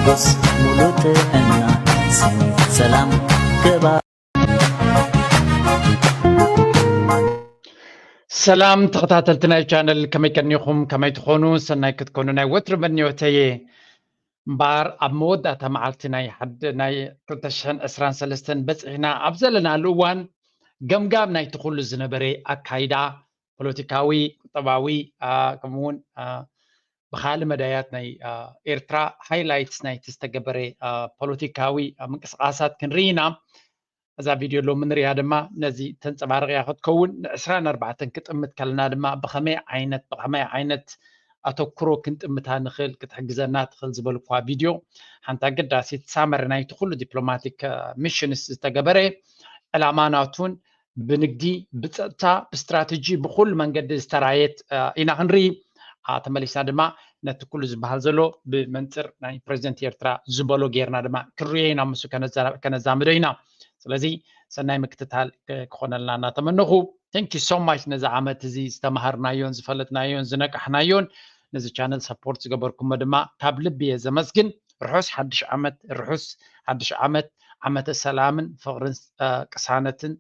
ስ ሙሉ ጥዕና ሰላም ገባ ሰላም ተኸታተልቲ ናይ ቻነል፣ ከመይ ቀኒኹም? ከመይ ትኾኑ? ሰናይ ክትኮኑ ናይ ወትሪ መንዮተየ። እምበኣር ኣብ መወዳእታ መዓልቲ ናይ ሓደ ናይ ክልተ ሽሕን ዕስራን ሰለስተን በፂሕና ኣብ ዘለናሉ እዋን፣ ገምጋም ናይቲ ኩሉ ዝነበረ ኣካይዳ፣ ፖለቲካዊ፣ ቁጠባዊ፣ ከምኡውን ብካልእ መዳያት ናይ ኤርትራ፣ ሃይላይትስ ናይቲ ዝተገበረ ፖለቲካዊ ምንቅስቃሳት ክንርኢ ኢና። እዛ ቪድዮ ሎሚ ንሪኣ ድማ ነዚ ተንፀባርቕ እያ ክትከውን። ንዕስራን ኣርባዕተን ክጥምት ከለና ድማ ብኸመይ ዓይነት ብኸመይ ዓይነት ኣተኩሮ ክንጥምታ ንኽእል ክትሕግዘና ትኽእል ዝበልኳ ቪድዮ፣ ሓንቲ ኣገዳሲት ሳመሪ ናይቲ ኩሉ ዲፕሎማቲክ ሚሽንስ ዝተገበረ፣ ዕላማ ናቱን ብንግዲ፣ ብፀጥታ፣ ብስትራተጂ፣ ብኩሉ መንገዲ ዝተራየት ኢና ክንርኢ። ተመሊስና ድማ ነቲ ኩሉ ዝበሃል ዘሎ ብመንፅር ናይ ፕሬዚደንት ኤርትራ ዝበሎ ጌርና ድማ ክንሪኦ ኢና፣ ምስ ከነዛምዶ ኢና። ስለዚ ሰናይ ምክትታል ክኾነልና እናተመነኹ፣ thank you so much። ነዚ ዓመት እዚ ዝተማሃርናዮን ዝፈለጥናዮን ዝነቃሕናዮን ነዚ ቻነል ሰፖርት ዝገበርኩሞ ድማ ካብ ልቢ እየ ዘመስግን። ርሑስ ሓድሽ ዓመት፣ ርሑስ ሓድሽ ዓመት፣ ዓመተ ሰላምን ፍቕርን ቅሳነትን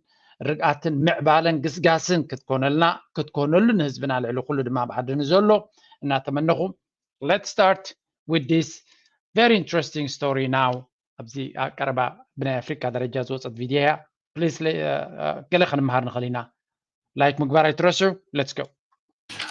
ርግኣትን ምዕባለን ግስጋስን ክትኮነልና ክትኮነሉ ንህዝብና ልዕሊ ኩሉ ድማ ኣብ ዓዲ ንዘሎ እናተመነኹ፣ let's start with this very interesting story now። ኣብዚ ቀረባ ብናይ ኣፍሪካ ደረጃ ዝወፀት ቪድዮ እያ። ፕሊስ ገለ ክንመሃር ንኽእል ኢና። ላይክ ምግባር ኣይትረስዑ። Let's go.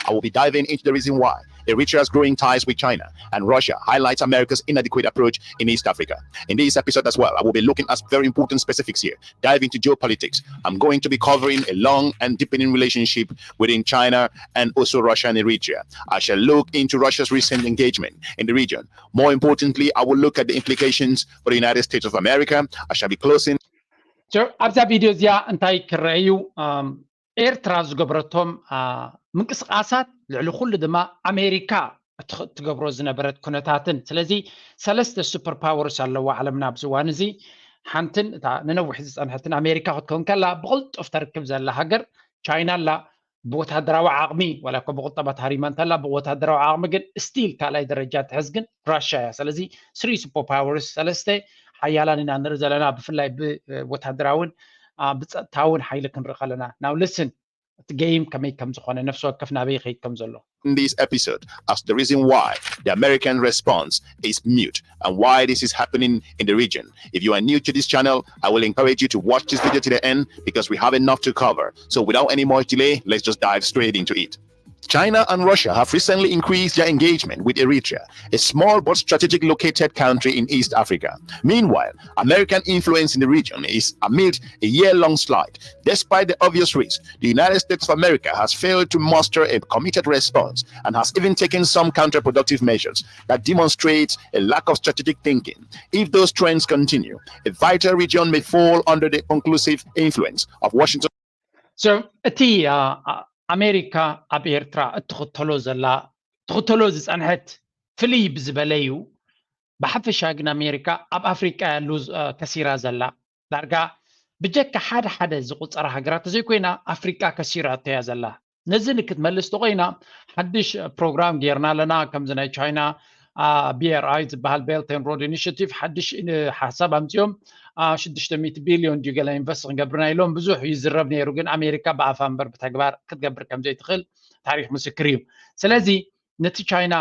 I will be diving into the reason why Eritrea's growing ties with China and Russia highlights America's inadequate approach in East Africa. In this episode as well, I will be looking at very important specifics here, dive into geopolitics. I'm going to be covering a long and deepening relationship within China and also Russia and Eritrea. I shall look into Russia's recent engagement in the region. More importantly, I will look at the implications for the United States of America. I shall be closing. ኣብዛ ቪድዮ እዚኣ እንታይ ክረአዩ? ኤርትራ ዝገበረቶም ምንቅስቃሳት ልዕሊ ኩሉ ድማ ኣሜሪካ ትገብሮ ዝነበረት ኩነታትን። ስለዚ ሰለስተ ሱፐር ፓወርስ ኣለዋ ዓለምና ኣብዚ እዋን እዚ። ሓንትን እታ ንነዊሕ ዝፀንሐትን ኣሜሪካ ክትከውን ከላ፣ ብቕልጡፍ ተርክብ ዘላ ሃገር ቻይና ኣላ። ብወታደራዊ ዓቕሚ ዋላ እኮ ብቁጠባ ተሃሪማ እንተላ፣ ብወታደራዊ ዓቕሚ ግን ስቲል ካልኣይ ደረጃ ትሕዝ ግን ራሻ እያ። ስለዚ ስሪ ሱፐር ፓወርስ፣ ሰለስተ ሓያላን ኢና ንርኢ ዘለና፣ ብፍላይ ብወታደራውን ብፀጥታውን ሓይሊ ክንርኢ ከለና። ናው ልስን እቲ ገይም ከመይ ከም ዝኾነ፣ ነፍሲ ወከፍ ናበይ ይኸይድ ከም ዘሎ። In this episode as the reason why the American response is mute and why this is happening in the region. If you are new to this channel, I will encourage you to watch this video to the end because we have enough to cover. So without any more delay, let's just dive straight into it. China and Russia have recently increased their engagement with Eritrea, a small but strategic located country in East Africa. Meanwhile, American influence in the region is amid a year-long slide. Despite the obvious risk, the United States of America has failed to muster a committed response and has even taken some counterproductive measures that demonstrate a lack of strategic thinking. If those trends continue, a vital region may fall under the conclusive influence of Washington. So እቲ ኣሜሪካ ኣብ ኤርትራ እትኽተሎ ዘላ ትኽተሎ ዝፀንሐት ፍልይ ብዝበለ እዩ። ብሓፈሻ ግን ኣሜሪካ ኣብ ኣፍሪቃ ያሉ ከሲራ ዘላ። ዳርጋ ብጀካ ሓደ ሓደ ዝቁፀራ ሃገራት ተዘይኮይና ኣፍሪቃ ከሲራቶ እያ ዘላ። ነዚ ንክትመልስ ተኮይና ሓድሽ ፕሮግራም ጌርና ኣለና። ከምዚ ናይ ቻይና BRI ዝበሃል Belt and Road Initiative ሓድሽ ሓሳብ ኣምፅኦም። ሽዱሽተ ሚእቲ ቢልዮን ድዩ ገለ ኢንቨስት ክንገብርና ኢሎም ብዙሕ ይዝረብ ነይሩ። ግን ኣሜሪካ ብኣፋ እምበር ብተግባር ክትገብር ከምዘይትኽእል ታሪክ ምስክር እዩ። ስለዚ ነቲ ቻይና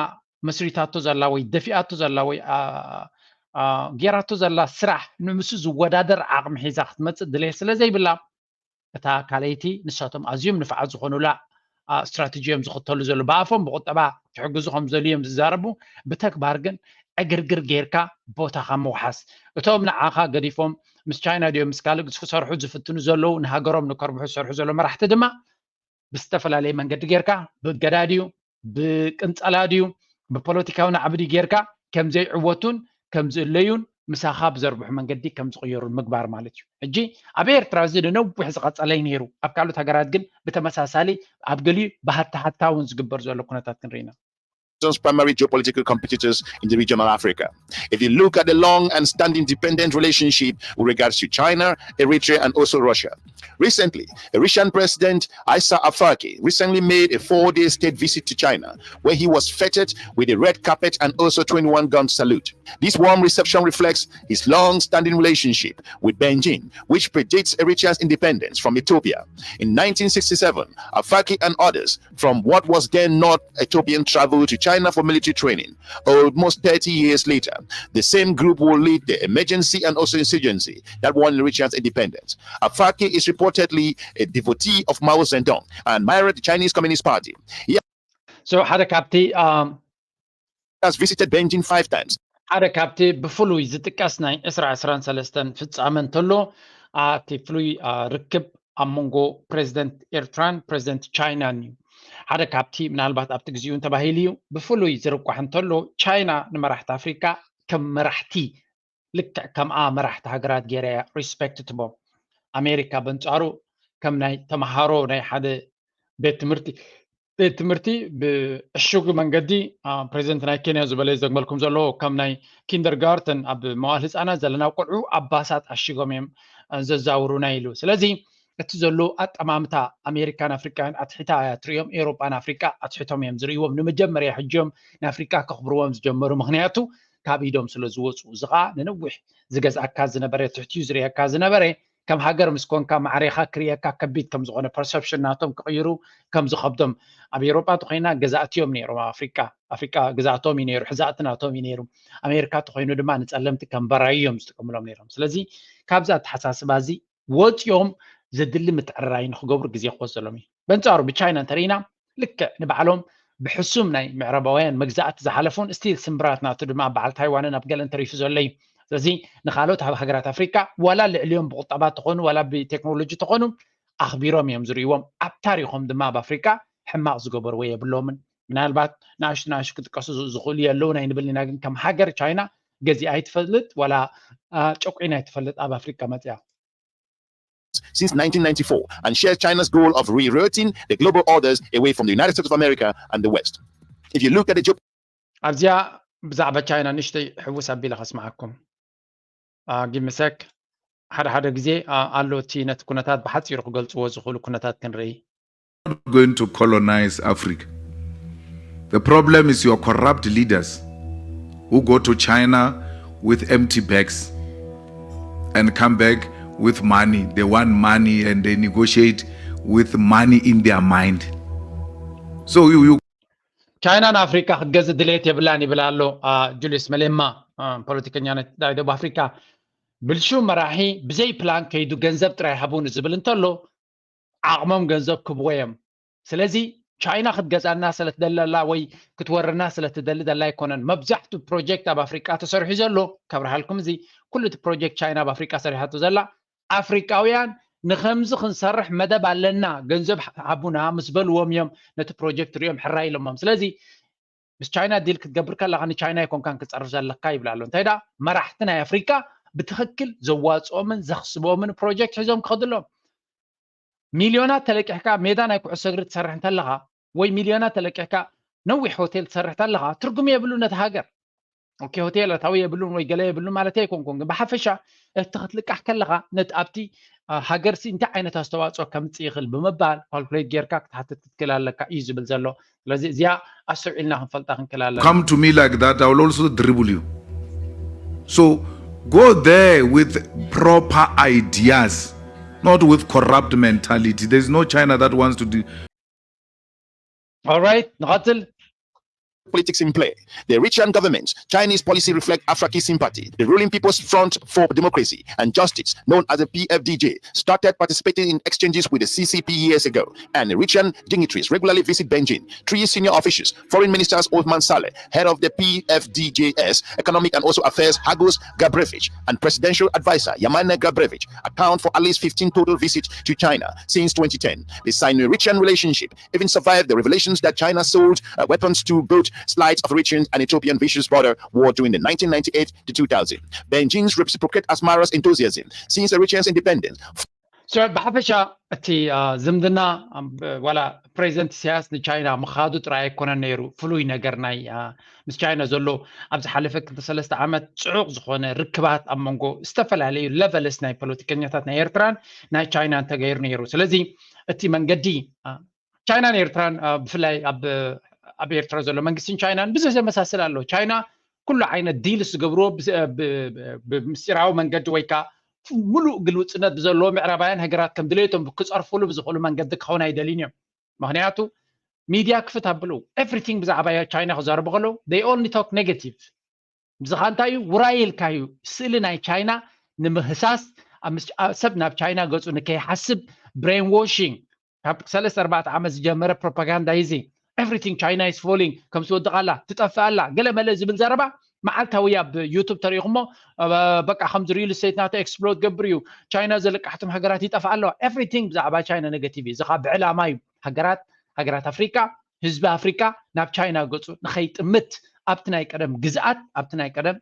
መስሪታቶ ዘላ ወይ ደፊኣቶ ዘላ ወይ ጌራቶ ዘላ ስራሕ ንምሱ ዝወዳደር ዓቕሚ ሒዛ ክትመፅእ ድሌት ስለ ዘይብላ፣ እታ ካልኣይቲ ንሳቶም ኣዝዮም ንፋዓት ዝኾኑላ ስትራተጂ እዮም ዝኽተሉ ዘሎ። ብኣፎም ብቁጠባ ክሕግዙ ከም ዘድልዮም ዝዛረቡ፣ ብተግባር ግን ዕግርግር ጌርካ ቦታኻ ምውሓስ። እቶም ንዓኻ ገዲፎም ምስ ቻይና ድዮም ምስ ካልእ ክሰርሑ ዝፍትኑ ዘለዉ፣ ንሃገሮም ንከርብሑ ዝሰርሑ ዘለዉ መራሕቲ ድማ ብዝተፈላለየ መንገዲ ጌርካ፣ ብእገዳ ድዩ ብቅንጸላ ድዩ ብፖለቲካዊ ናዕቢ ድዩ ጌርካ ከም ዘይዕወቱን ከም ዝእለዩን ምሳኻ ብዘርብሑ መንገዲ ከም ዝቕየሩን ምግባር ማለት እዩ። ሕጂ ኣብ ኤርትራ እዚ ንነዊሕ ዝቐጸለ እዩ ነይሩ። ኣብ ካልኦት ሃገራት ግን ብተመሳሳሊ ኣብ ገሊኡ ብሃታሃታ እውን ዝግበር ዘሎ ኩነታት ክንርኢ ኢና። Washington's primary geopolitical competitors in the region of Africa. If you look at the long and standing dependent relationship with regards to China, Eritrea, and also Russia, recently, Eritrean President Issa Afwerki recently made a four-day state visit to China, where he was feted with a red carpet and also twenty-one gun salute. This warm reception reflects his long-standing relationship with Beijing, which predates Eritrea's independence from Ethiopia. In nineteen sixty-seven, Afwerki and others from what was then North Ethiopian traveled to China for military training. Almost thirty years later, the same group will lead the emergency and also insurgency that won Eritrea's independence. Afwerki is reportedly a devotee of Mao Zedong and admired the Chinese Communist Party. He So ሓደ ካብቲ um, has visited Beijing five times. ሓደ ካብቲ ብፍሉይ ዝጥቀስ ናይ ዕስራ ዕስራን ሰለስተን ፍጻመ እንተሎ ኣብቲ ፍሉይ አ፣ ርክብ ኣብ መንጎ ፕሬዚደንት ኤርትራን ፕሬዚደንት ቻይናን እዩ። ሓደ ካብቲ ምናልባት ኣብቲ ግዜኡ እንተባሂሉ እዩ ብፍሉይ ዝርቋሕ እንተሎ ቻይና ንመራሕቲ ኣፍሪካ ከም መራሕቲ ልክዕ ከምኣ መራሕቲ ሃገራት ገይራ እያ ሪስፔክት ትቦም። ኣሜሪካ በንጻሩ ከም ናይ ተምሃሮ ናይ ሓደ ቤት ትምህርቲ ቤት ትምህርቲ ብዕሹግ መንገዲ ፕሬዚደንት ናይ ኬንያ ዝበለ ዘግመልኩም ዘሎ ከም ናይ ኪንደርጋርተን ኣብ መዋል ህፃናት ዘለና ቆልዑ ኣብ ባሳት ኣሽጎም እዮም ዘዛውሩና ኢሉ። ስለዚ እቲ ዘሎ ኣጠማምታ ኣሜሪካን ኣፍሪቃን ኣትሒታ እያ ትሪኦም፣ ኤውሮጳን ኣፍሪቃ ኣትሒቶም እዮም ዝርእይዎም። ንመጀመርያ ሕጂዮም ንኣፍሪቃ ከኽብርዎም ዝጀመሩ፣ ምክንያቱ ካብ ኢዶም ስለ ዝወፁ። እዚ ከዓ ንነዊሕ ዝገዝኣካ ዝነበረ፣ ትሕትኡ ዝርእየካ ዝነበረ፣ ከም ሃገር ምስ ኮንካ ማዕሬኻ ክርእየካ ከቢድ ከም ዝኾነ ፐርሰፕሽን ናቶም ክቕይሩ ከም ዝኸብዶም። ኣብ ኤውሮጳ ተኮይና ገዛእቲ እዮም ነይሮም፣ ኣብ ኣፍሪቃ ኣፍሪቃ ግዛእቶም እዩ ነይሩ፣ ሕዛእቲ ናቶም እዩ ነይሩ። ኣሜሪካ ተኮይኑ ድማ ንፀለምቲ ከም በራዩ እዮም ዝጥቀምሎም ነይሮም። ስለዚ ካብዚ ኣተሓሳስባ እዚ ወፂኦም ዘድሊ ምትዕርራይ ንክገብሩ ግዜ ክወሰሎም እዩ። በንፃሩ ብቻይና እንተርኢና ልክዕ ንባዕሎም ብሕሱም ናይ ምዕራባውያን መግዛእቲ ዝሓለፉን ስቲል ስምብራት ናቱ ድማ ኣብ በዓል ታይዋንን ኣብ ገለን ተሪፉ ዘሎ እዩ። ስለዚ ንካልኦት ሃገራት ኣፍሪካ ዋላ ልዕሊኦም ብቁጠባ ተኾኑ ዋላ ብቴክኖሎጂ ተኾኑ ኣኽቢሮም እዮም ዝርእይዎም። ኣብ ታሪኾም ድማ ኣብ ኣፍሪካ ሕማቕ ዝገበርዎ የብሎምን። ምናልባት ንኣሽቱ ንኣሽቱ ክጥቀሱ ዝኽእሉ የለውን ኣይንብልን ኢና፣ ግን ከም ሃገር ቻይና ገዚኣ ኣይትፈልጥ ዋላ ጨቁይና ኣይትፈልጥ ኣብ ኣፍሪካ መፅያ። Since nineteen ninety-four and shares China's goal of rerouting the global orders away from the United States of America and the West. If you look at the geo- ኣብዚኣ ብዛዕባ ቻይና ንሽተይ ሕውስ ኣቢለ ከስምዓኩም። ጊምሰክ ሓደ ሓደ ግዜ ኣሎ እቲ ነቲ ኩነታት ብሓፂሩ ክገልፅዎ ዝኽእሉ ኩነታት ክንርኢ። Going to colonize Africa. The problem is your corrupt leaders who go to China with empty bags and come back with money. They want money and they negotiate with money in their mind. So you, you ቻይና ንኣፍሪካ ክትገዝእ ድሌት የብላን ይብል ኣሎ ጁልስ መሌማ፣ ፖለቲከኛ ናይ ደቡብ ኣፍሪካ። ብልሹ መራሒ ብዘይ ፕላን ከይዱ ገንዘብ ጥራይ ሃቡኒ ዝብል እንተሎ ዓቕሞም ገንዘብ ክብዎ እዮም። ስለዚ ቻይና ክትገዝኣና ስለትደሊ ኣላ ወይ ክትወርና ስለትደሊ ዘላ ኣይኮነን። መብዛሕቱ ፕሮጀክት ኣብ ኣፍሪቃ ተሰሪሑ ዘሎ ከብርሃልኩም፣ እዚ ኩሉ እቲ ፕሮጀክት ቻይና ኣብ ኣፍሪቃ ሰሪሓቶ ዘላ ኣፍሪቃውያን ንከምዚ ክንሰርሕ መደብ ኣለና ገንዘብ ሃቡና ምስ በልዎም እዮም ነቲ ፕሮጀክት ሪኦም ሕራይ ኢሎሞም። ስለዚ ምስ ቻይና ዲል ክትገብር ከለካ ንቻይና ኣይኮንካን ክትፀርፍ ዘለካ ይብል ኣሎ። እንታይ ደኣ መራሕቲ ናይ ኣፍሪቃ ብትክክል ዘዋፅኦምን ዘክስቦምን ፕሮጀክት ሒዞም ክኸዱ ኣለዎም። ሚልዮናት ተለቂሕካ ሜዳ ናይ ኩዕሶ እግሪ ትሰርሕ እንተለካ ወይ ሚልዮናት ተለቂሕካ ነዊሕ ሆቴል ትሰርሕ እንተለካ ትርጉም የብሉ ነቲ ሃገር። ኦኬ፣ ሆቴል ኣታዊ የብሉን ወይ ገለ የብሉን ማለት ኣይኮንኩን፣ ግን ብሓፈሻ እቲ ክትልቃሕ ከለካ ነቲ ኣብቲ ሃገርሲ እንታይ ዓይነት ኣስተዋፅኦ ከምፅእ ይኽእል ብምባል ካልኩሌት ጌርካ ክትሓትት ክትክእል ኣለካ እዩ ዝብል ዘሎ። ስለዚ እዚኣ ኣስተውዒልና ክንፈልጣ ክንክእል ኣለና። Come to me like that, I will also dribble you. So go there with proper ideas, not with corrupt mentality. There's no China that wants to do. Alright, ንቐፅል። Politics in play. The Eritrean government's Chinese policy reflects Afwerki's sympathy. The ruling People's Front for Democracy and Justice, known as the P F D J, started participating in exchanges with the C C P years ago, and Eritrean dignitaries regularly visit Beijing. Three senior officials, Foreign Ministers Othman Saleh, head of the P F D J's Economic and also Affairs Hagos Gabrevich, and Presidential Advisor Yamane Gabrevich, account for at least fifteen total visits to China since twenty ten. The Sino-Eritrean relationship even survived the revelations that China sold uh, weapons to both sides of Eritrean and Ethiopian vicious border war during the nineteen ninety-eight to two thousand. Beijing's reciprocate Asmara's enthusiasm since Eritrea's independence. ብሓፈሻ እቲ ዝምድና ዋላ ፕሬዚደንት ኢሳያስ ንቻይና ምኻዱ ጥራይ ኣይኮነን ነይሩ። ፍሉይ ነገር ናይ ምስ ቻይና ዘሎ ኣብዚ ሓለፈ ክልተ ሰለስተ ዓመት ጽዑቕ ዝኾነ ርክባት ኣብ መንጎ ዝተፈላለዩ ለቨልስ ናይ ፖለቲከኛታት ናይ ኤርትራን ናይ ቻይናን ተገይሩ ነይሩ። ስለዚ እቲ መንገዲ ቻይናን ኤርትራን ብፍላይ ኣብ ኤርትራ ዘሎ መንግስትን ቻይናን ብዙሕ ዘመሳስል ኣሎ። ቻይና ኩሉ ዓይነት ዲልስ ዝገብርዎ ብምስጢራዊ መንገዲ ወይ ከዓ ሙሉእ ግልውፅነት ብዘለዎ ምዕራባውያን ሃገራት ከም ድሌቶም ክፀርፍሉ ብዝኽእሉ መንገዲ ክኸውን ኣይደልዩን እዮም። ምክንያቱ ሚድያ ክፍት ኣብሉ ኤቭሪቲንግ ብዛዕባ ቻይና ክዛረቡ ከለዉ they only talk negative። ብዝኻ እንታይ እዩ? ውራይ ኢልካ እዩ ስእሊ ናይ ቻይና ንምህሳስ፣ ሰብ ናብ ቻይና ገፁ ንከይሓስብ ብሬን ዋሽንግ ካብ ሰለስተ ኣርባዕተ ዓመት ዝጀመረ ፕሮፓጋንዳ እዩ እዚ። Everything China is falling፣ ከም ዝወድቕ ኣላ፣ ትጠፍእ ኣላ፣ ገለ መለ ዝብል ዘረባ መዓልታዊ ኣብ ዩቱብ ተሪኢኹሞ። በቃ ከምዚ ሪል ስቴት ናተ ኤክስፕሎድ ገብር እዩ፣ ቻይና ዘለቃሕቶም ሃገራት ይጠፍእ ኣለዋ። Everything ብዛዕባ ቻይና ኔጋቲቭ እዩ። እዚ ከዓ ብዕላማ እዩ። ሃገራት ሃገራት ኣፍሪቃ፣ ህዝቢ ኣፍሪቃ ናብ ቻይና ገፁ ንኸይጥምት ኣብቲ ናይ ቀደም ግዝኣት፣ ኣብቲ ናይ ቀደም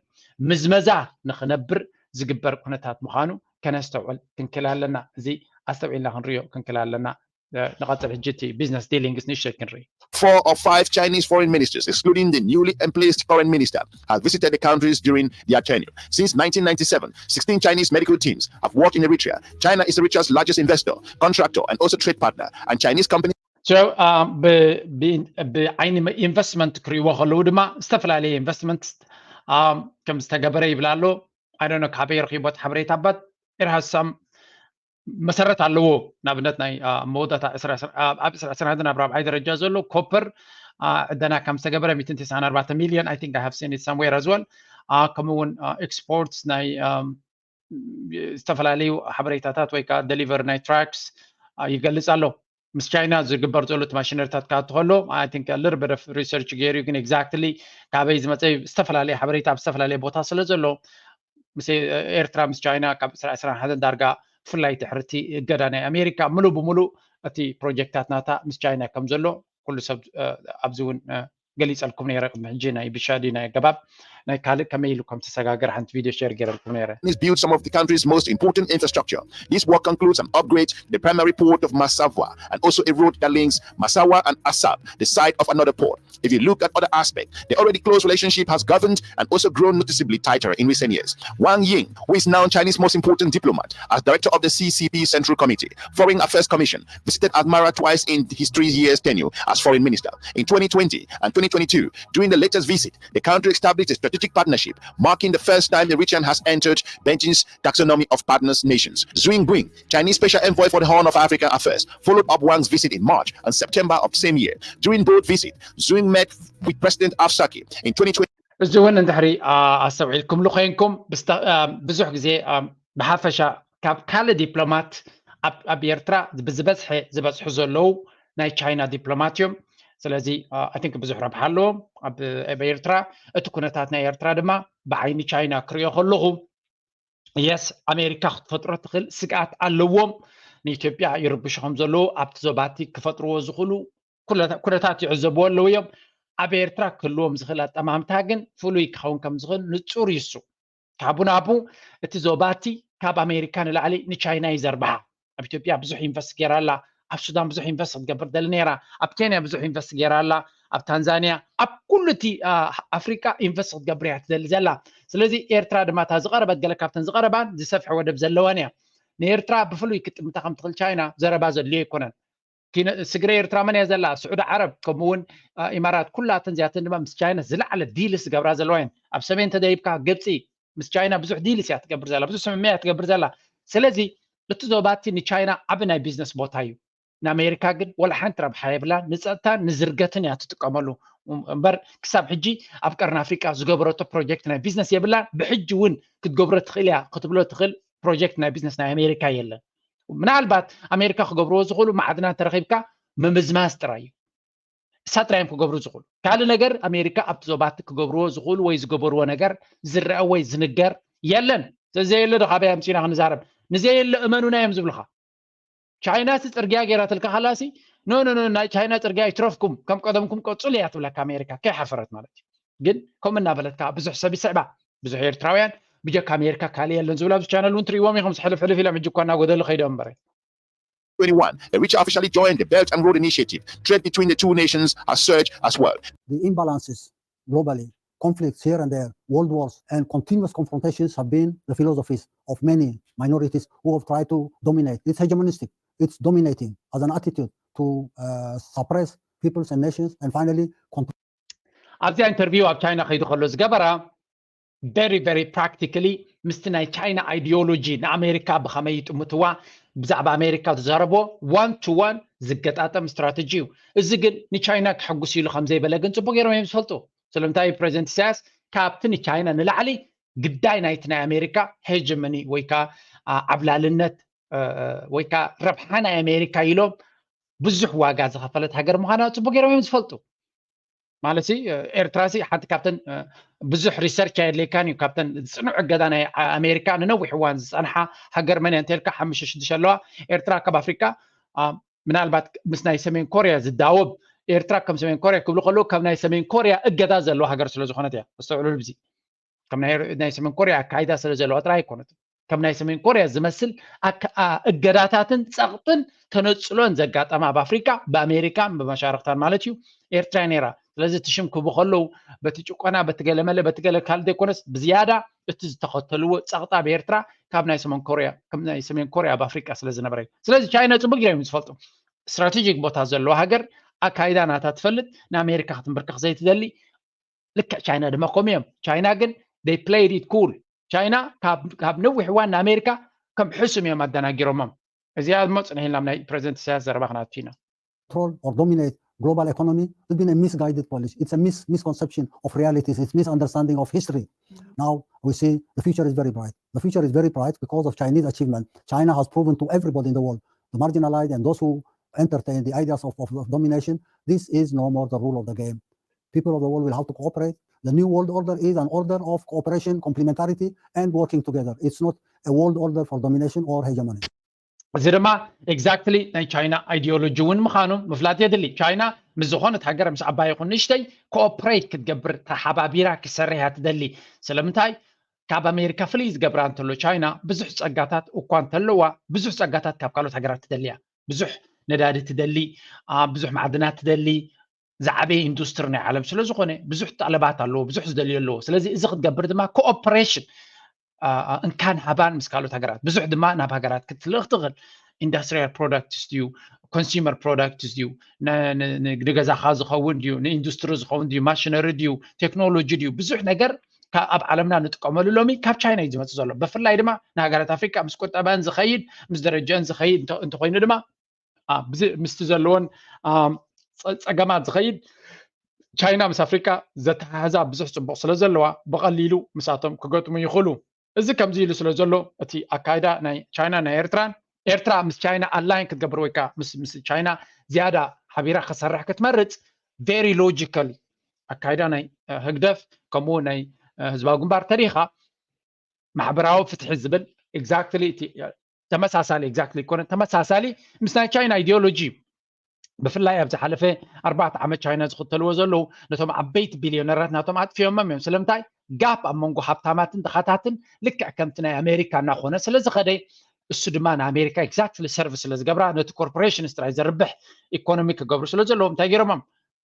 ምዝመዛ ንኽነብር ዝግበር ኩነታት ምዃኑ ከነስተውዕል ክንክል ኣለና። እዚ ኣስተውዒልና ክንሪኦ ክንክል ኣለና። ንቐፅል ሕጂ እቲ ቢዝነስ ዲሊንግስ ንእሽተይ ክንርኢ። Four of five Chinese foreign ministers, excluding the newly emplaced foreign minister, have visited the countries during their tenure. Since nineteen ninety-seven, sixteen Chinese medical teams have worked in Eritrea. China is Eritrea's largest investor, contractor, and also trade partner, and Chinese companies ብዓይኒ ኢንቨስትመንት ክርእይዎ ከለዉ ድማ ዝተፈላለየ ኢንቨስትመንት ከም ዝተገበረ ይብል ኣሎ። ኣይደኖ ካበይ ረኪቦት ሓበሬታ ባት ኢርሃሳም መሰረት ኣለዎ። ንኣብነት ናይ መወዳእታ ኣብ ዕስራ ዕስራ ሓደን ኣብ ራብዓይ ደረጃ ዘሎ ኮፐር ዕደና ከም ዝተገበረ ሚእትን ተስዓን ኣርባዕተ ሚልዮን፣ I think I have seen it somewhere as well። ከምኡ እውን ኤክስፖርትስ ናይ ዝተፈላለዩ ሓበሬታታት ወይ ከዓ ደሊቨሪ ናይ ትራክስ ይገልፅ ኣሎ። ምስ ቻይና ዝግበር ዘሎ እቲ ማሽነሪታት ክኣቱ ከሎ I think little bit of research ገይሩ ግን exactly ካበይ ዝመፀ ዝተፈላለዩ ሓበሬታ ኣብ ዝተፈላለየ ቦታ ስለ ዘሎ ምስ ኤርትራ ምስ ቻይና ካብ ዕስራ ዕስራን ሓደን ዳርጋ ብፍላይ ድሕርቲ እገዳ ናይ ኣሜሪካ ምሉእ ብምሉእ እቲ ፕሮጀክታት ናታ ምስ ቻይና ከም ዘሎ ኩሉ ሰብ ኣብዚ እውን ገሊፀልኩም ነይረ። ቅድሚ ሕጂ ናይ ብሻዲ ናይ ኣገባብ ናይ ካልእ ከመይ ኢሉ ከም ተሰጋገር ሓንቲ ቪድዮ ሸር ገይረልኩም ነይረ። Is build some of the country's most important infrastructure. This work includes an upgrade to the primary port of Massawa and also a road that links Massawa and Assab, the site of another port. If you look at other aspects, the already close relationship has governed and also grown noticeably tighter in recent years. Wang Ying, who is now Chinese most important diplomat as director of the C C P Central Committee, Foreign Affairs Commission, visited Asmara twice in his three years tenure as foreign minister. In twenty twenty and twenty twenty-two, during the latest visit, the country established a strategic partnership, marking the first time the region has entered Beijing's taxonomy of partners nations. Zhu Yingwen, Chinese special envoy for the Horn of Africa Affairs, followed up Wang's visit in March and September of the same year. During both visits, Zhu Ying met with President Afsaki in twenty twenty. እዚ እውን እንድሕሪ ኣስተውዒልኩምሉ ኮይንኩም ብዙሕ ግዜ ብሓፈሻ ካብ ካልእ ዲፕሎማት ኣብ ኤርትራ ብዝበዝሐ ዝበፅሑ ዘለዉ ናይ ቻይና ዲፕሎማት እዮም። ስለዚ I think ብዙሕ ረብሓ ኣለዎም ኣብ ኤርትራ። እቲ ኩነታት ናይ ኤርትራ ድማ ብዓይኒ ቻይና ክሪኦ ከለኹ የስ ኣሜሪካ ክትፈጥሮ ትኽእል ስግኣት ኣለዎም። ንኢትዮጵያ ይርብሹ ከም ዘለዉ ኣብቲ ዞባቲ ክፈጥርዎ ዝኽእሉ ኩነታት ይዕዘብዎ ኣለዉ እዮም። ኣብ ኤርትራ ክህልዎም ዝኽእል ኣጠማምታ ግን ፍሉይ ክኸውን ከም ዝኽእል ንጹር ይሱ። ካብኡ ናብኡ እቲ ዞባቲ ካብ ኣሜሪካ ንላዕሊ ንቻይና እዩ ዘርብሓ። ኣብ ኢትዮጵያ ብዙሕ ኢንቨስት ገይራ ኣላ። ኣብ ሱዳን ብዙሕ ኢንቨስት ክትገብር ደሊ ነይራ። ኣብ ኬንያ ብዙሕ ኢንቨስት ገይራ ኣላ። ኣብ ታንዛንያ ኣብ ኩሉ እቲ ኣፍሪቃ ኢንቨስት ክትገብር እያ ትደሊ ዘላ። ስለዚ ኤርትራ ድማ እታ ዝቐረበት ገለ ካብተን ዝቐረባን ዝሰፍሐ ወደብ ዘለዋን እያ። ንኤርትራ ብፍሉይ ክጥምታ ከም ትኽእል ቻይና ዘረባ ዘድልዮ ኣይኮነን። ስግረ ኤርትራ መን እያ ዘላ? ስዑዲ ዓረብ ከምኡ እውን ኢማራት ኩላተን እዚኣተን ድማ ምስ ቻይና ዝለዓለ ዲልስ ዝገብራ ዘለዋ እየን። ኣብ ሰሜን ተደይብካ ግብፂ ምስ ቻይና ብዙሕ ዲልስ እያ ትገብር ዘላ፣ ብዙሕ ስምምዕ እያ ትገብር ዘላ። ስለዚ እቲ ዞባቲ ንቻይና ዓቢ ናይ ቢዝነስ ቦታ እዩ። ንኣሜሪካ ግን ወላ ሓንቲ ረብሓ የብላን። ንፀጥታን ንዝርገትን እያ ትጥቀመሉ እምበር ክሳብ ሕጂ ኣብ ቀርኒ ኣፍሪቃ ዝገበረቶ ፕሮጀክት ናይ ቢዝነስ የብላን። ብሕጂ እውን ክትገብሮ ትኽእል እያ ክትብሎ ትኽእል ፕሮጀክት ናይ ቢዝነስ ናይ ኣሜሪካ የለን። ምናልባት ኣሜሪካ ክገብርዎ ዝኽእሉ ማዕድናት ተረኺብካ ምምዝማዝ ጥራይ እዩ። እሳ ጥራይ እዮም ክገብሩ ዝኽእሉ። ካልእ ነገር ኣሜሪካ ኣብቲ ዞባቲ ክገብርዎ ዝኽእሉ ወይ ዝገበርዎ ነገር ዝረአ ወይ ዝንገር የለን። ዘዘየለ ዶ ካበይ ኣምፂና ክንዛረብ? ንዘየለ እመኑና እዮም ዝብሉኻ። ቻይና እቲ ፅርግያ ገይራትልካ ካላሲ ኖ ኖ ኖ ናይ ቻይና ፅርግያ ይትረፍኩም፣ ከም ቀደምኩም ቀፅሉ እያ ትብለካ ኣሜሪካ ከይሓፈረት ማለት እዩ። ግን ከምኡ እናበለትካ ብዙሕ ሰብ ይስዕባ፣ ብዙሕ ኤርትራውያን ብጀካ ኣሜሪካ ካልእ የለን ዝብሉ ኣብዚ ቻነል እውን ትርእይዎም ኢኹም። ሕልፍ ሕልፍ ኢሎም ሕጂ እኳ እናጎደሉ ከይዶም እምበር twenty-one, Eritrea officially joined the Belt and Road Initiative. Trade between the two nations has surged as well. The imbalances globally, conflicts here and there, world wars, and continuous confrontations have been the philosophies of many minorities who have tried to dominate. It's hegemonistic, it's dominating as an attitude to uh, suppress peoples and nations and finally control. ኣብዚኣ ኢንተርቪው ኣብ ቻይና ከይዱ ከሎ ዝገበራ very very practically ምስቲ ናይ ቻይና ideology ንኣሜሪካ ብኸመይ ይጥምትዋ ብዛዕባ ኣሜሪካ ዝዛረቦ one to one ዝገጣጠም ስትራተጂ እዩ። እዚ ግን ንቻይና ክሕጉስ ኢሉ ከም ዘይበለ ግን ፅቡቅ ገይሮም እዮም ዝፈልጡ። ስለምንታይ ፕሬዚደንት ኢሳያስ ካብቲ ንቻይና ንላዕሊ ግዳይ ናይቲ ናይ ኣሜሪካ hegemony ወይ ከዓ ዓብላልነት ወይ ከዓ ረብሓ ናይ ኣሜሪካ ኢሎም ብዙሕ ዋጋ ዝኸፈለት ሃገር ምዃና ፅቡቅ ገይሮም እዮም ዝፈልጡ። ማለት ኤርትራ ሲ ሓንቲ ካብተን ብዙሕ research ኣየድልየካን እዩ። ካብተን ዝፅኑዕ እገዳ ናይ ኣሜሪካ ንነዊሕ እዋን ዝፀንሓ ሃገር መን እያ እንተልካ ሓሙሽተ ሽዱሽተ ኣለዋ። ኤርትራ ካብ ኣፍሪካ ምናልባት ምስ ናይ ሰሜን ኮርያ ዝዳወብ ኤርትራ ከም ሰሜን ኮርያ ክብሉ ከለዉ ካብ ናይ ሰሜን ኮርያ እገዳ ዘለዎ ሃገር ስለ ዝኾነት እያ። ኣስተውዕሉ ብዚ ከም ናይ ሰሜን ኮርያ ኣካይዳ ስለ ዘለዋ ጥራይ ኣይኮነትን። ከም ናይ ሰሜን ኮርያ ዝመስል እገዳታትን ፀቕጥን ተነፅሎን ዘጋጠማ ኣብ ኣፍሪካ ብኣሜሪካን ብመሻርክታን ማለት እዩ ኤርትራ ነይራ። ስለዚ እቲ ሽም ክቡ ከለዉ በቲ ጭቆና በቲ ገለመለ በቲ ገለ ካልእ ዘይኮነስ ብዝያዳ እቲ ዝተኸተልዎ ፀቕጢ ኣብ ኤርትራ ካብ ናይ ሰሜን ኮርያ ከም ናይ ሰሜን ኮርያ ኣብ ኣፍሪካ ስለ ዝነበረ እዩ። ስለዚ ቻይና ፅቡቅ ጌሮም ዝፈልጡ ስትራቴጂክ ቦታ ዘለዋ ሃገር ኣካይዳ ናታ ትፈልጥ ንኣሜሪካ ክትንብርከኽ ዘይትደሊ ልክዕ ቻይና ድማ ከምኡ እዮም። ቻይና ግን they played it cool። ቻይና ካብ ነዊሕ እዋን ንኣሜሪካ ከም ሕሱም እዮም ኣደናጊሮሞም። እዚኣ እሞ ፅንሕ ኢልና ናይ ፕሬዚደንት ኢሳያስ ዘረባ ክናቱ ኢና። Control or dominate global economy has been a misguided policy. It's a mis misconception of realities. It's misunderstanding of history. Now we see the future is very bright. The future is very bright because of Chinese achievement. China has proven to everybody in the world, the marginalized and those who entertain the ideas of, of, of domination, this is no more the rule of the game. People of the world will have to cooperate. The new world order is an order of cooperation, complementarity, and working together. It's not a world order for domination or hegemony. እዚ ድማ exactly ናይ ቻይና ideology እውን ምዃኑ ምፍላጥ የድሊ። ቻይና ምስ ዝኾነት ሃገር ምስ ዓባይ ይኹን ንእሽተይ cooperate ክትገብር ተሓባቢራ ክሰርሕ እያ ትደሊ። ስለምንታይ ካብ ኣሜሪካ ፍልይ ዝገብራ እንተሎ ቻይና ብዙሕ ፀጋታት እኳ እንተለዋ ብዙሕ ፀጋታት ካብ ካልኦት ሃገራት ትደሊ እያ። ብዙሕ ነዳዲ ትደሊ፣ ብዙሕ ማዕድናት ትደሊ፣ ዝዓበየ ኢንዱስትሪ ናይ ዓለም ስለ ዝኾነ ብዙሕ ጠለባት ኣለዎ፣ ብዙሕ ዝደልዮ ኣለዎ። ስለዚ እዚ ክትገብር ድማ cooperation እንካን ሃባን ምስ ካልኦት ሃገራት ብዙሕ ድማ ናብ ሃገራት ክትልእኽ ትኽእል። Industrial products ድዩ፣ consumer products ድዩ፣ ንገዛኻ ዝኸውን ድዩ፣ ንኢንዱስትሪ ዝኸውን ድዩ፣ machinery ድዩ፣ ቴክኖሎጂ ድዩ፣ ብዙሕ ነገር ኣብ ዓለምና ንጥቀመሉ ሎሚ ካብ ቻይና እዩ ዝመፅእ ዘሎ። ብፍላይ ድማ ንሃገራት ኣፍሪካ ምስ ቁጠበን ዝኸይድ ምስ ደረጃን ዝኸይድ እንተኮይኑ ድማ ምስቲ ዘለዎን ፀገማት ዝኸይድ ቻይና ምስ ኣፍሪካ ዘተሓሕዛ ብዙሕ ፅቡቕ ስለ ዘለዋ ብቐሊሉ ምስኣቶም ክገጥሙ ይኽእሉ። እዚ ከምዚ ኢሉ ስለ ዘሎ እቲ ኣካይዳ ናይ ቻይና ናይ ኤርትራን ኤርትራ ምስ ቻይና ኣላይን ክትገብር ወይ ከዓ ምስ ቻይና ዝያዳ ሓቢራ ክሰርሕ ክትመርፅ very logical ኣካይዳ ናይ ህግደፍ ከምኡ ናይ ህዝባዊ ግንባር ተሪኻ ማሕበራዊ ፍትሒ ዝብል exactly እቲ ተመሳሳሊ exactly ይኮነ ተመሳሳሊ ምስ ናይ ቻይና ideology ብፍላይ ኣብ ዝሓለፈ ኣርባዕተ ዓመት ቻይና ዝኽተልዎ ዘለዉ ነቶም ዓበይቲ ቢልዮነራት ናቶም ኣጥፊኦሞም እዮም። ስለምንታይ ጋፕ ኣብ መንጎ ሃብታማትን ድኻታትን ልክዕ ከምቲ ናይ ኣሜሪካ እናኾነ ስለ ዝኸደ እሱ ድማ ንኣሜሪካ exactly serve ስለ ዝገብራ ነቲ corporation ጥራይ ዘርብሕ ኢኮኖሚ ክገብሩ ስለ ዘለዎም እንታይ ገይሮሞም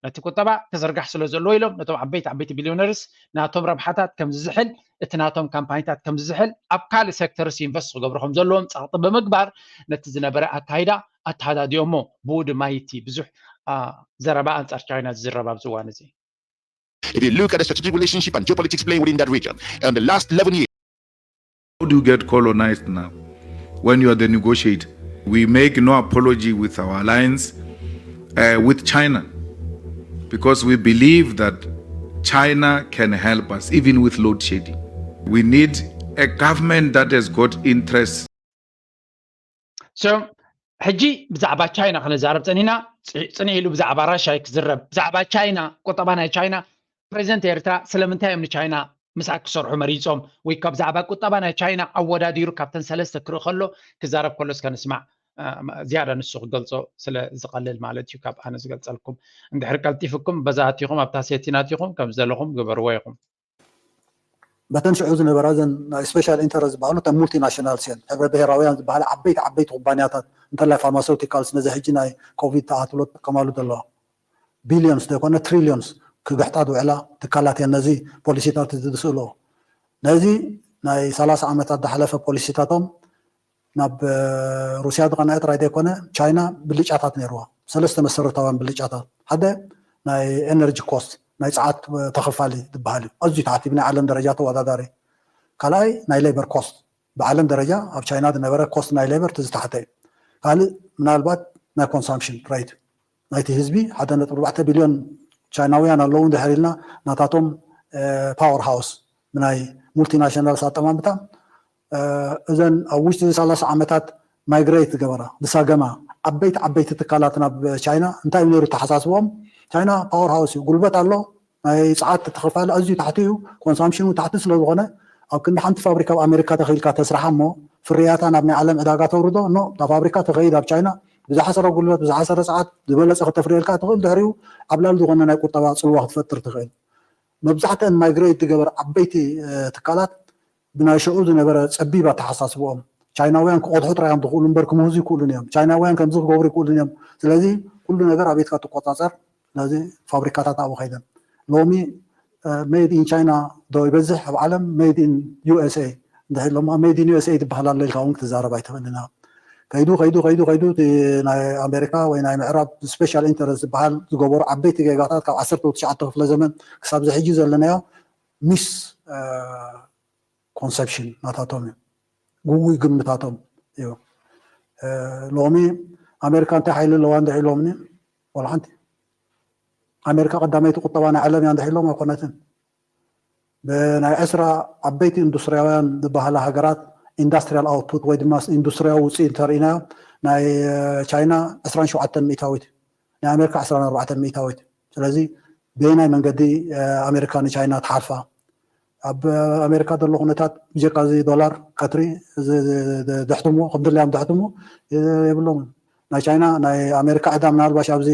ነቲ ቁጠባ ክዝርጋሕ ስለ ዘለዎ ኢሎም ነቶም ዓበይቲ ዓበይቲ billionaires ናቶም ረብሓታት ከም ዝዝሕል እቲ ናቶም ካምፓኒታት ከም ዝዝሕል ኣብ ካልእ sectors invest ክገብሩ ከም ዘለዎም ፀቕጢ ብምግባር ነቲ ዝነበረ ኣካይዳ ኣተሃዳዲኦሞ። ብኡ ድማ እቲ ብዙሕ ዘረባ ኣንፃር ቻይና ዝዝረብ ኣብዚ እዋን እዚ። If you look at the strategic relationship and geopolitics playing within that region, in the last eleven years, How do you get colonized now when you are the negotiator? We make no apology with our alliance uh, with China because we believe that China can help us even with load shedding. We need a government that has got interests. So ሕጂ ብዛዕባ ቻይና ክንዛረብ ፀኒና ፅንሕ ኢሉ ብዛዕባ ራሻ ክዝረብ ብዛዕባ ቻይና ቁጠባ ናይ ቻይና ፕሬዚደንት ኤርትራ ስለምንታይ እዮም ንቻይና ምሳዕ ክሰርሑ መሪፆም ወይ ካብ ብዛዕባ ቁጠባ ናይ ቻይና ኣወዳዲሩ ካብተን ሰለስተ ክርኢ ከሎ ክዛረብ ከሎ እስከ ንስማዕ። ዝያዳ ንሱ ክገልፆ ስለ ዝቐልል ማለት እዩ ካብ ኣነ ዝገልፀልኩም። እንድሕር ቀልጢፍኩም በዛ ኣቲኹም ኣብታ ሴቲናት ኢኹም ከም ዘለኹም ግበርዎ ኢኹም። በተን ሽዑ ዝነበራ እዘን ናይ ስፔሻል ኢንተረስት ዝበሃሉ እተን ሙልቲናሽናልስ እየን፣ ሕብረ ብሔራውያን ዝበሃላ ዓበይቲ ዓበይቲ ኩባንያታት፣ እንተላይ ፋርማሴውቲካልስ፣ ነዚ ሕጂ ናይ ኮቪድ ተኣትሎ ትጥቀማሉ ዘለዋ ቢልዮንስ ዘይኮነ ትሪልዮንስ ክግሕጣ ዝውዕላ ትካላት እየን ነዚ ፖሊሲታት እዚ ዝስእልኦ። ነዚ ናይ ሰላሳ ዓመታት ዝሓለፈ ፖሊሲታቶም ናብ ሩስያ ዝቐንዐ ጥራይ ዘይኮነ፣ ቻይና ብልጫታት ነይርዋ፣ ሰለስተ መሰረታውያን ብልጫታት። ሓደ ናይ ኤነርጂ ኮስት፣ ናይ ፀዓት ተኸፋሊ ዝበሃል እዩ፣ ኣዝዩ ታሕቲ ብናይ ዓለም ደረጃ ተወዳዳሪ። ካልኣይ ናይ ሌበር ኮስት፣ ብዓለም ደረጃ ኣብ ቻይና ዝነበረ ኮስት ናይ ሌበር እቲ ዝተሓተ እዩ። ካልእ ምናልባት ናይ ኮንሳምፕሽን ሬት ናይቲ ህዝቢ፣ ሓደ ነጥቢ ኣርባዕተ ቢልዮን ቻይናውያን ኣለዉ እንድሕር ኢልና፣ ናታቶም ፓወር ሃውስ ብናይ ሙልቲናሽናልስ ኣጠማምታ፣ እዘን ኣብ ውሽጢ ሰላሳ ዓመታት ማይግሬት ዝገበራ፣ ዝሳገማ ዓበይቲ ዓበይቲ ትካላት ናብ ቻይና እንታይ እዩ ነይሩ ተሓሳስቦም? ቻይና ፓወር ሃውስ እዩ፣ ጉልበት ኣሎ፣ ናይ ፀዓት ተኸፋሊ ኣዝዩ ታሕቲ እዩ፣ ኮንሳምፕሽኑ ታሕቲ ስለ ዝኾነ፣ ኣብ ክንዲ ሓንቲ ፋብሪካ ኣብ ኣሜሪካ ተኺልካ ተስርሓ እሞ፣ ፍርያታ ናብ ናይ ዓለም ዕዳጋ ተውርዶ፣ ኖ፣ እታ ፋብሪካ ተኸይድ ኣብ ቻይና፣ ብዝሓሰረ ጉልበት፣ ብዝሓሰረ ሰዓት ዝበለጸ ከተፍርየልካ ትኽእል። ድሕሪኡ ዓብላል ዝኾነ ናይ ቁጠባ ጽልዋ ክትፈጥር ትኽእል። መብዛሕትአን ማይግሬት ዝገበር ዓበይቲ ትካላት ብናይ ሽዑ ዝነበረ ጸቢብ ኣተሓሳስብኦም፣ ቻይናውያን ክቐድሑ ጥራይ እዮም ዝኽእሉ እምበር ክምህዙ ይክእሉን እዮም። ቻይናውያን ከምዚ ክገብሩ ይክእሉን እዮም። ስለዚ ኩሉ ነገር ኣብ ቤትካ ትቆጻጸር። ስለዚ ፋብሪካታት ኣብኡ ከይደን። ሎሚ ሜድ ኢን ቻይና ዶ ይበዝሕ ኣብ ዓለም? ሜድ ኢን ዩ ኤስ ኤ እንድሕር ኢሎማ፣ ሜድ ኢን ዩ ኤስ ኤ ትበሃል ኣሎ ኢልካ እውን ክትዛረብ ኣይትኽእልን ኢኻ። ከይዱ ከይዱ ከይዱ ከይዱ እቲ ናይ ኣሜሪካ ወይ ናይ ምዕራብ ስፔሻል ኢንተረስት ዝበሃል ዝገበሩ ዓበይቲ ጌጋታት ካብ ዓሰርተ ትሽዓተ ክፍለ ዘመን ክሳብ እዚ ሕጂ ዘለናዮ ሚስ ኮንሰፕሽን ናታቶም እዩ፣ ግጉይ ግምታቶም እዩ። ሎሚ ኣሜሪካ እንታይ ሓይሊ ኣለዋ እንድሕር ኢሎምኒ፣ ዋላ ሓንቲ። ኣሜሪካ ቀዳመይቲ ቁጠባ ናይ ዓለም እያ እንድሕር ኢሎም ኣይኮነትን። ብናይ ዕስራ ዓበይቲ ኢንዱስትሪያውያን ዝበሃላ ሃገራት ኢንዳስትሪያል ኣውትፑት ወይ ድማ ኢንዱስትሪያዊ ውፅኢት እንተርኢናዮ፣ ናይ ቻይና ዕስራን ሸውዓተን ሚእታዊት፣ ናይ ኣሜሪካ ዕስራን ኣርባዕተን ሚእታዊት። ስለዚ በየናይ መንገዲ ኣሜሪካ ንቻይና ትሓልፋ? ኣብ ኣሜሪካ ዘሎ ኩነታት ብጀካ እዚ ዶላር ቀትሪ እዚ ደሕትሞ፣ ከም ድላዮም ደሕትሞ የብሎምን። ናይ ቻይና ናይ ኣሜሪካ ዕዳ ምናልባሽ ኣብዚ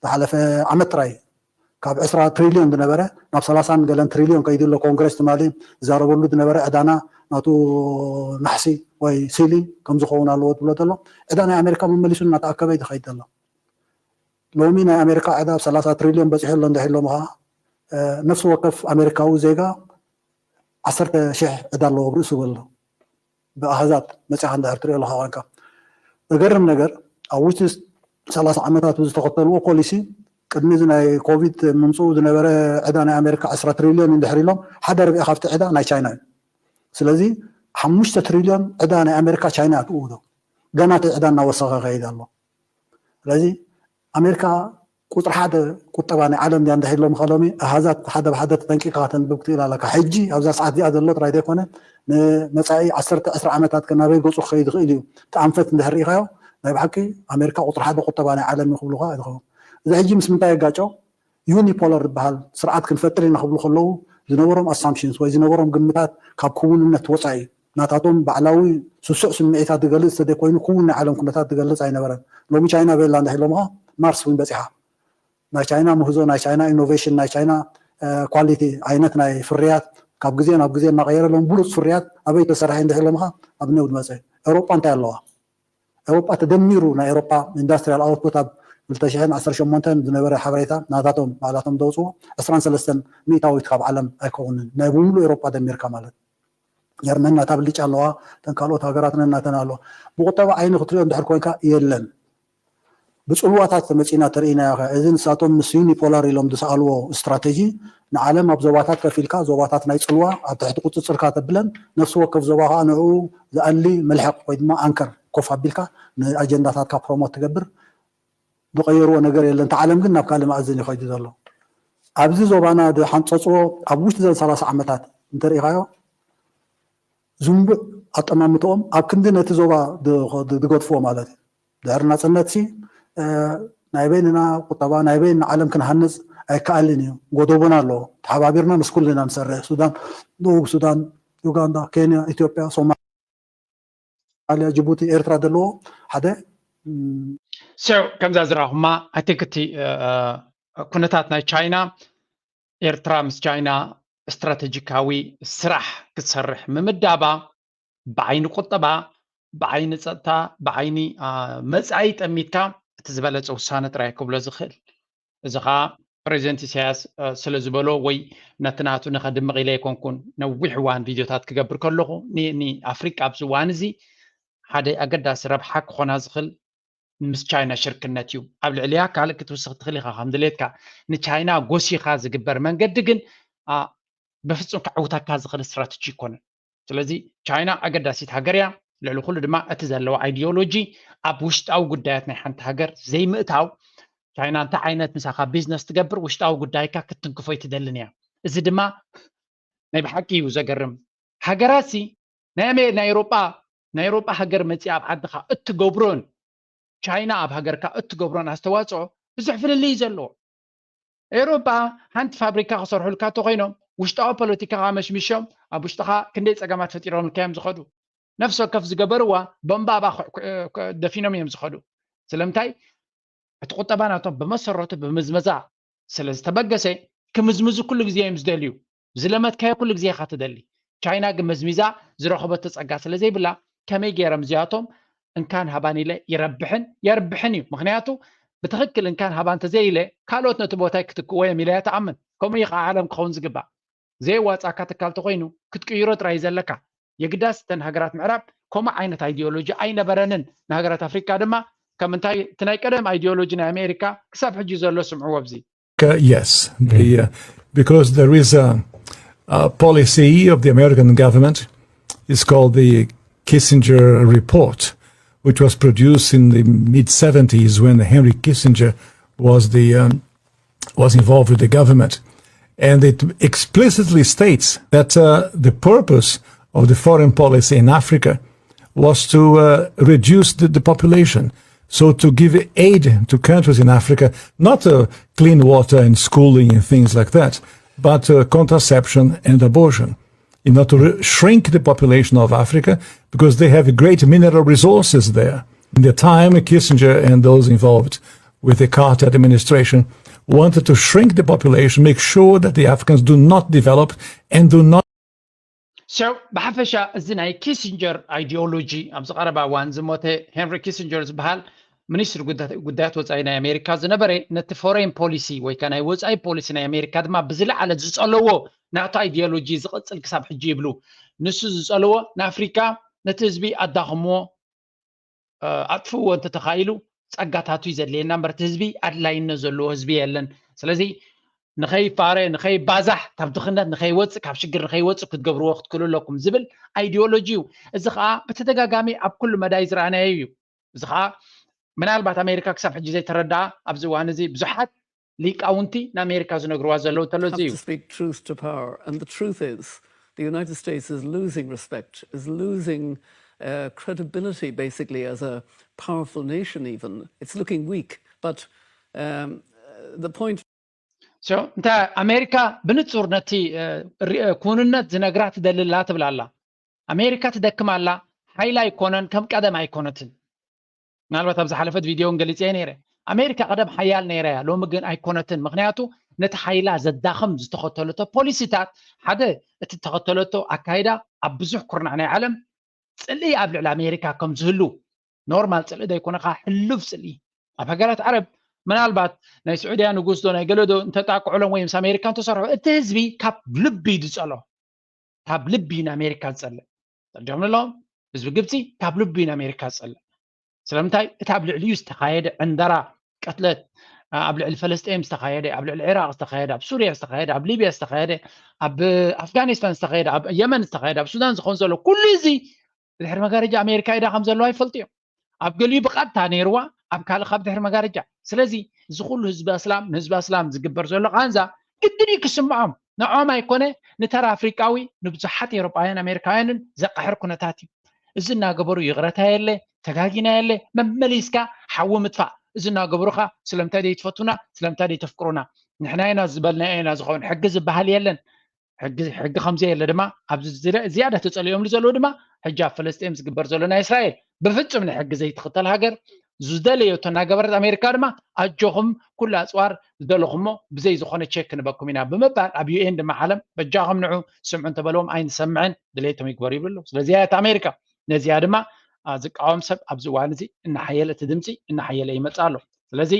ዝሓለፈ ዓመት ጥራይ ካብ ዕስራ ትሪልዮን ዝነበረ ናብ ሰላሳን ገለን ትሪልዮን ከይዱ ኣሎ። ኮንግረስ ትማሊ ዝዛረበሉ ዝነበረ ዕዳና ናቱ ናሕሲ ወይ ሲሊን ከም ዝኸውን ኣለዎ ትብሎ ዘሎ። ዕዳ ናይ ኣሜሪካ መመሊሱ እናተኣከበ እዩ ዝኸይድ ዘሎ። ሎሚ ናይ ኣሜሪካ ዕዳ ኣብ ሰላሳ ትሪልዮን በፂሑ ኣሎ እንድሕር ኢሎምኻ፣ ነፍሲ ወከፍ ኣሜሪካዊ ዜጋ ዓሰርተ ሽሕ ዕዳ ኣለዎ ኣብ ርእሱ በሎ። ብኣሃዛት መፂኻ እንድሕር ትሪኦ ኣለኻ ኮይንካ፣ ዘገርም ነገር ኣብ ውሽጢ ሰላሳ ዓመታት ብዝተኸተልዎ ፖሊሲ፣ ቅድሚ እዚ ናይ ኮቪድ ምምፅኡ ዝነበረ ዕዳ ናይ ኣሜሪካ ዕስራ ትሪልዮን እንድሕር ኢሎም፣ ሓደ ርብዒ ካብቲ ዕዳ ናይ ቻይና እዩ። ስለዚ ሓሙሽተ ትሪልዮን ዕዳ ናይ ኣሜሪካ ቻይና እያ ትእውዶ። ገና እቲ ዕዳ እናወሰኸ ይኸይድ ኣሎ። ስለዚ ኣሜሪካ ቁፅሪ ሓደ ቁጠባ ናይ ዓለም ድያ እንድሕር ኢሎም ከሎሚ ኣሃዛት ሓደ ብሓደ ተጠንቂቕካ ከተንብብ ክትእል ኣለካ። ሕጂ ኣብዛ ሰዓት እዚኣ ዘሎ ጥራይ ዘይኮነ ንመፃኢ ዓሰርተ ዕስራ ዓመታት ከ ናበይ ገፁ ክኸይድ ይኽእል እዩ እቲ ኣንፈት እንድሕር ርኢኻዮ፣ ናይ ብሓቂ ኣሜሪካ ቁፅሪ ሓደ ቁጠባ ናይ ዓለም እዩ ክብሉኻ ይኸውን። እዚ ሕጂ ምስ ምንታይ የጋጮ? ዩኒፖላር ዝበሃል ስርዓት ክንፈጥር ኢና ክብሉ ከለዉ ዝነበሮም ኣሳምፕሽንስ ወይ ዝነበሮም ግምታት ካብ ክውንነት ወፃኢ ናታቶም ባዕላዊ ስሱዕ ስምዒታት ዝገልፅ ተዘይኮይኑ ክውን ናይ ዓለም ኩነታት ዝገልፅ ኣይነበረን። ሎሚ ቻይና ቤላ እንድሕር ኢሎምኻ ማርስ እውን በፂሓ። ናይ ቻይና ምህዞ፣ ናይ ቻይና ኢኖቬሽን፣ ናይ ቻይና ኳሊቲ ዓይነት ናይ ፍርያት ካብ ግዜ ናብ ግዜ እናቐየረ ሎም ብሉፅ ፍርያት ኣበይ ተሰርሐ እንድሕር ኢሎምኻ ኣብ ኔው ዝመፀ። ኤውሮጳ እንታይ ኣለዋ? ኤውሮጳ ተደሚሩ ናይ ኤውሮጳ ኢንዳስትሪያል ኣውትፑት ኣብ ክልተ ሽሕን ዓሰርተ ሸሞንተን ዝነበረ ሓበሬታ ናታቶም ባዕላቶም ዘውፅዎ ዕስራን ሰለስተን ሚእታዊት ካብ ዓለም ኣይከውንን ናይ ብምሉእ ኤውሮጳ ደሚርካ ማለት። ጀርመን ናታ ብልጫ ኣለዋ፣ እተን ካልኦት ሃገራት ነናተን ኣለዋ። ብቁጠባ ዓይኒ ክትሪኦ እንድሕር ኮይንካ የለን። ብፅልዋታት ተመፂና ተርኢናዮ ከ እዚ ንሳቶም ምስ ዩኒፖላር ኢሎም ዝሰኣልዎ ስትራቴጂ ንዓለም ኣብ ዞባታት ከፊልካ ዞባታት ናይ ፅልዋ ኣብ ትሕቲ ቁፅፅርካ ተብለን ነፍሲ ወከፍ ዞባ ከዓ ንዕኡ ዝኣሊ መልሕቕ ወይ ድማ ኣንከር ኮፍ ኣቢልካ ንኣጀንዳታትካ ፕሮሞት ትገብር ዝቐየርዎ ነገር የለን። እቲ ዓለም ግን ናብ ካልእ መኣዝን እዩ ከይዱ ዘሎ። ኣብዚ ዞባና ዝሓንፀፅዎ ኣብ ውሽጢ ዘን ሰላሳ ዓመታት እንተርኢኻዮ ዝንቡዕ ኣጠማምትኦም ኣብ ክንዲ ነቲ ዞባ ዝገድፍዎ ማለት እዩ። ድሕሪ ናፅነትሲ ናይ በይንና ቁጠባ ናይ በይንና ዓለም ክንሃንፅ ኣይከኣልን እዩ። ጎደቦና ኣለዎ። ተሓባቢርና ምስ ኩልና ንሰርሕ። ሱዳን፣ ደቡብ ሱዳን፣ ዩጋንዳ፣ ኬንያ፣ ኢትዮጵያ፣ ሶማልያ፣ ጅቡቲ፣ ኤርትራ ዘለዎ ሓደ ሰው ከምዛ ዝረኹማ ኣይ ቲንክ እቲ ኩነታት ናይ ቻይና ኤርትራ ምስ ቻይና ስትራተጂካዊ ስራሕ ክትሰርሕ ምምዳባ፣ ብዓይኒ ቁጠባ፣ ብዓይኒ ጸጥታ፣ ብዓይኒ መጻኢ ጠሚትካ እቲ ዝበለጸ ውሳነ ጥራይ ክብሎ ዝኽእል። እዚ ኸዓ ፕሬዚደንት ኢሳያስ ስለ ዝበሎ ወይ ነቲ ናቱ ንኸድምቕ ኢለ ኣይኮንኩን። ነዊሕ እዋን ቪድዮታት ክገብር ከለኹ ንኣፍሪቃ ኣብዚ እዋን እዚ ሓደ ኣገዳሲ ረብሓ ክኾና ዝኽእል ምስ ቻይና ሽርክነት እዩ። ኣብ ልዕሊያ ካልእ ክትውስኽ ትኽእል ኢኻ ከም ድሌትካ። ንቻይና ጎሲኻ ዝግበር መንገዲ ግን ብፍጹም ከዕውተካ ዝኽእል ስትራተጂ ኣይኮነን። ስለዚ ቻይና ኣገዳሲት ሃገር እያ። ልዕሊ ኩሉ ድማ እቲ ዘለዎ ኣይዲዮሎጂ ኣብ ውሽጣዊ ጉዳያት ናይ ሓንቲ ሃገር ዘይምእታው፣ ቻይና እንታይ ዓይነት ምሳኻ ቢዝነስ ትገብር ውሽጣዊ ጉዳይካ ክትትንክፎ ኣይትደልን እያ። እዚ ድማ ናይ ብሓቂ እዩ ዘገርም። ሃገራትሲ ናይ ኣሜ ናይ ኤሮጳ ናይ ኤሮጳ ሃገር መጺኣ ኣብ ዓድኻ እትገብሮን ቻይና ኣብ ሃገርካ እትገብሮን ኣስተዋጽኦ ብዙሕ ፍልልይ እዩ ዘለዎ። ኤሮጳ ሓንቲ ፋብሪካ ክሰርሑልካ እንተኾይኖም ውሽጣዊ ፖለቲካኻ መሽሚሾም ኣብ ውሽጥኻ ክንደይ ጸገማት ፈጢሮምልካ እዮም ዝኸዱ። ነፍሲ ወከፍ ዝገበርዋ ቦምባ ኣባ ደፊኖም እዮም ዝኸዱ። ስለምንታይ? እቲ ቁጠባ ናቶም ብመሰረቱ ብምዝመዛ ስለ ዝተበገሰ ክምዝምዙ ኩሉ ግዜ እዮም ዝደልዩ። ዝለመትካዮ ኩሉ ግዜ ኢኻ ትደሊ። ቻይና ግን መዝሚዛ ዝረኸበቶ ጸጋ ስለ ዘይብላ ከመይ ገይሮም እዚኣቶም እንካን ሃባን ኢለ ይረብሕን የርብሕን እዩ። ምኽንያቱ ብትኽክል እንካን ሃባን እንተዘይኢለ ካልኦት ነቲ ቦታይ ክትክእዎ እዮም ኢለ እያ ትኣምን። ከምኡ እዩ ከዓ ዓለም ክኸውን ዝግባእ። ዘየዋፃእካ ትካል ተኮይኑ ክትቅይሮ ጥራይ ዘለካ። የግዳስ እተን ሃገራት ምዕራብ ከምኡ ዓይነት ኣይዲዮሎጂ ኣይነበረንን። ንሃገራት ኣፍሪካ ድማ ከም እንታይ እቲ ናይ ቀደም ኣይዲዮሎጂ ናይ ኣሜሪካ ክሳብ ሕጂ ዘሎ ስምዕዎ ኣብዚ Uh, yes, the, uh, because there is a, a policy of the American government. It's called the Kissinger Report, which was produced in the mid seventies when Henry Kissinger was the um, was involved with the government, and it explicitly states that uh, the purpose of the foreign policy in Africa was to uh, reduce the, the population. So to give aid to countries in Africa, not uh, clean water and schooling and things like that, but uh, contraception and abortion, in order to re- shrink the population of Africa because they have great mineral resources there. In the time, Kissinger and those involved with the Carter administration wanted to shrink the population, make sure that the Africans do not develop and do not So ብሓፈሻ እዚ ናይ ኪሲንጀር ኣይዲዮሎጂ ኣብዚ ቀረባ እዋን ዝሞተ ሄንሪ ኪሲንጀር ዝበሃል ሚኒስትሪ ጉዳያት ወፃኢ ናይ ኣሜሪካ ዝነበረ ነቲ ፎሬን ፖሊሲ ወይ ከዓ ናይ ወፃኢ ፖሊሲ ናይ ኣሜሪካ ድማ ብዝለዓለ ዝፀለዎ ናቱ ኣይዲዮሎጂ ዝቕፅል ክሳብ ሕጂ ይብሉ። ንሱ ዝፀለዎ ንኣፍሪካ ነቲ ህዝቢ ኣዳኽምዎ ኣጥፍዎ እንተተኻኢሉ ፀጋታቱ እዩ ዘድልየና እምበር እቲ ህዝቢ ኣድላይነት ዘለዎ ህዝቢ የለን። ስለዚ ንኸይፋረ ንኸይባዛሕ ካብ ድኽነት ንኸይወፅእ ካብ ሽግር ንኸይወፅእ ክትገብርዎ ክትክእሉ ኣለኩም ዝብል ኣይዲዮሎጂ እዩ። እዚ ከዓ ብተደጋጋሚ ኣብ ኩሉ መዳይ ዝረኣናዮ እዩ። እዚ ከዓ ምናልባት ኣሜሪካ ክሳብ ሕጂ ዘይተረድኣ ኣብዚ እዋን እዚ ብዙሓት ሊቃውንቲ ንኣሜሪካ ዝነግርዋ ዘለዉ እንተሎ እዚ እዩ። Speak truth to power, and the truth is the United States is losing respect, is losing uh, credibility basically as a powerful nation even. It's looking weak, but um, the point So እንታይ ኣሜሪካ ብንጹር ነቲ ክውንነት ዝነግራ ትደሊ ኣላ ትብል ኣላ። ኣሜሪካ ትደክም ኣላ፣ ሓይሊ ኣይኮነን፣ ከም ቀደም ኣይኮነትን። ምናልባት ኣብ ዝሓለፈት ቪድዮ እውን ገሊጸ ነይረ። ኣሜሪካ ቀደም ሓያል ነይራ እያ፣ ሎሚ ግን ኣይኮነትን። ምክንያቱ ነቲ ሓይላ ዘዳኽም ዝተኸተለቶ ፖሊሲታት፣ ሓደ እቲ ዝተኸተለቶ ኣካይዳ ኣብ ብዙሕ ኩርናዕ ናይ ዓለም ጽልኢ ኣብ ልዕሊ ኣሜሪካ ከም ዝህሉ ኖርማል ጽልኢ ዘይኮነ ከዓ ሕሉፍ ጽልኢ ኣብ ሃገራት ዓረብ ምናልባት ናይ ስዑድያ ንጉስ ዶ ናይ ገለ ዶ እንተጣቅዑሎም ወይ ምስ ኣሜሪካ እንተሰርሑ እቲ ህዝቢ ካብ ልቢ እዩ ዝጸሎ። ካብ ልቢ እዩ ንኣሜሪካ ዝጸልእ። ተርዲኦም ኣለዎም ህዝቢ ግብፂ ካብ ልቢ እዩ ንኣሜሪካ ዝጸልእ። ስለምንታይ እቲ ኣብ ልዕሊኡ ዝተኻየደ ዕንደራ ቅትለት ኣብ ልዕሊ ፈለስጤም ዝተኻየደ ኣብ ልዕሊ ዒራቅ ዝተኻየደ ኣብ ሱርያ ዝተኻየደ ኣብ ሊብያ ዝተኻየደ ኣብ ኣፍጋኒስታን ዝተኻየደ ኣብ የመን ዝተኻየደ ኣብ ሱዳን ዝኸውን ዘሎ ኩሉ እዚ ብድሕሪ መጋረጃ ኣሜሪካ ኢዳ ከም ዘለዋ ይፈልጡ እዮም። ኣብ ገሊኡ ብቐጥታ ነይርዋ ኣብ ካልእ ካብ ድሕሪ መጋረጃ። ስለዚ እዚ ኩሉ ህዝቢ ኣስላም ንህዝቢ ኣስላም ዝግበር ዘሎ ቃንዛ ግድን እዩ ክስምዖም። ንዖም ኣይኮነ ንተራ ኣፍሪቃዊ ንብዙሓት ኤሮጳውያን ኣሜሪካውያንን ዘቃሕር ኩነታት እዩ። እዚ እናገበሩ ይቕረታ የለ ተጋጊና የለ መመሊስካ ሓዊ ምጥፋእ። እዚ እናገበሩኻ ስለምንታይ ደይትፈቱና ስለምንታይ ደይተፍቅሩና ንሕና ኢና ዝበልናዮ ኢና ዝኸውን ሕጊ ዝበሃል የለን። ሕጊ ከምዘየለ ድማ ኣብዚ ዝያዳ ተፀሊኦምሉ ዘለዉ ድማ ሕጂ ኣብ ፈለስጢን ዝግበር ዘሎ ናይ እስራኤል ብፍፁም ንሕጊ ዘይትኽተል ሃገር ዝደለየቶ እናገበረት ኣሜሪካ ድማ ኣጆኹም ኩሉ ኣፅዋር ዝደለኹሞ ብዘይ ዝኾነ ቸክ ክንበኩም ኢና ብምባል ኣብ ዩኤን ድማ ዓለም በጃኹም ንዑ ስምዑ እንተበልዎም ኣይንሰምዕን ድሌቶም ይግበሩ ይብሉ ኣለዉ። ስለዚኣ እታ ኣሜሪካ ነዚኣ ድማ ዝቃወም ሰብ ኣብዚ እዋን እዚ እናሓየለ እቲ ድምፂ እናሓየለ ይመፅእ ኣሎ። ስለዚ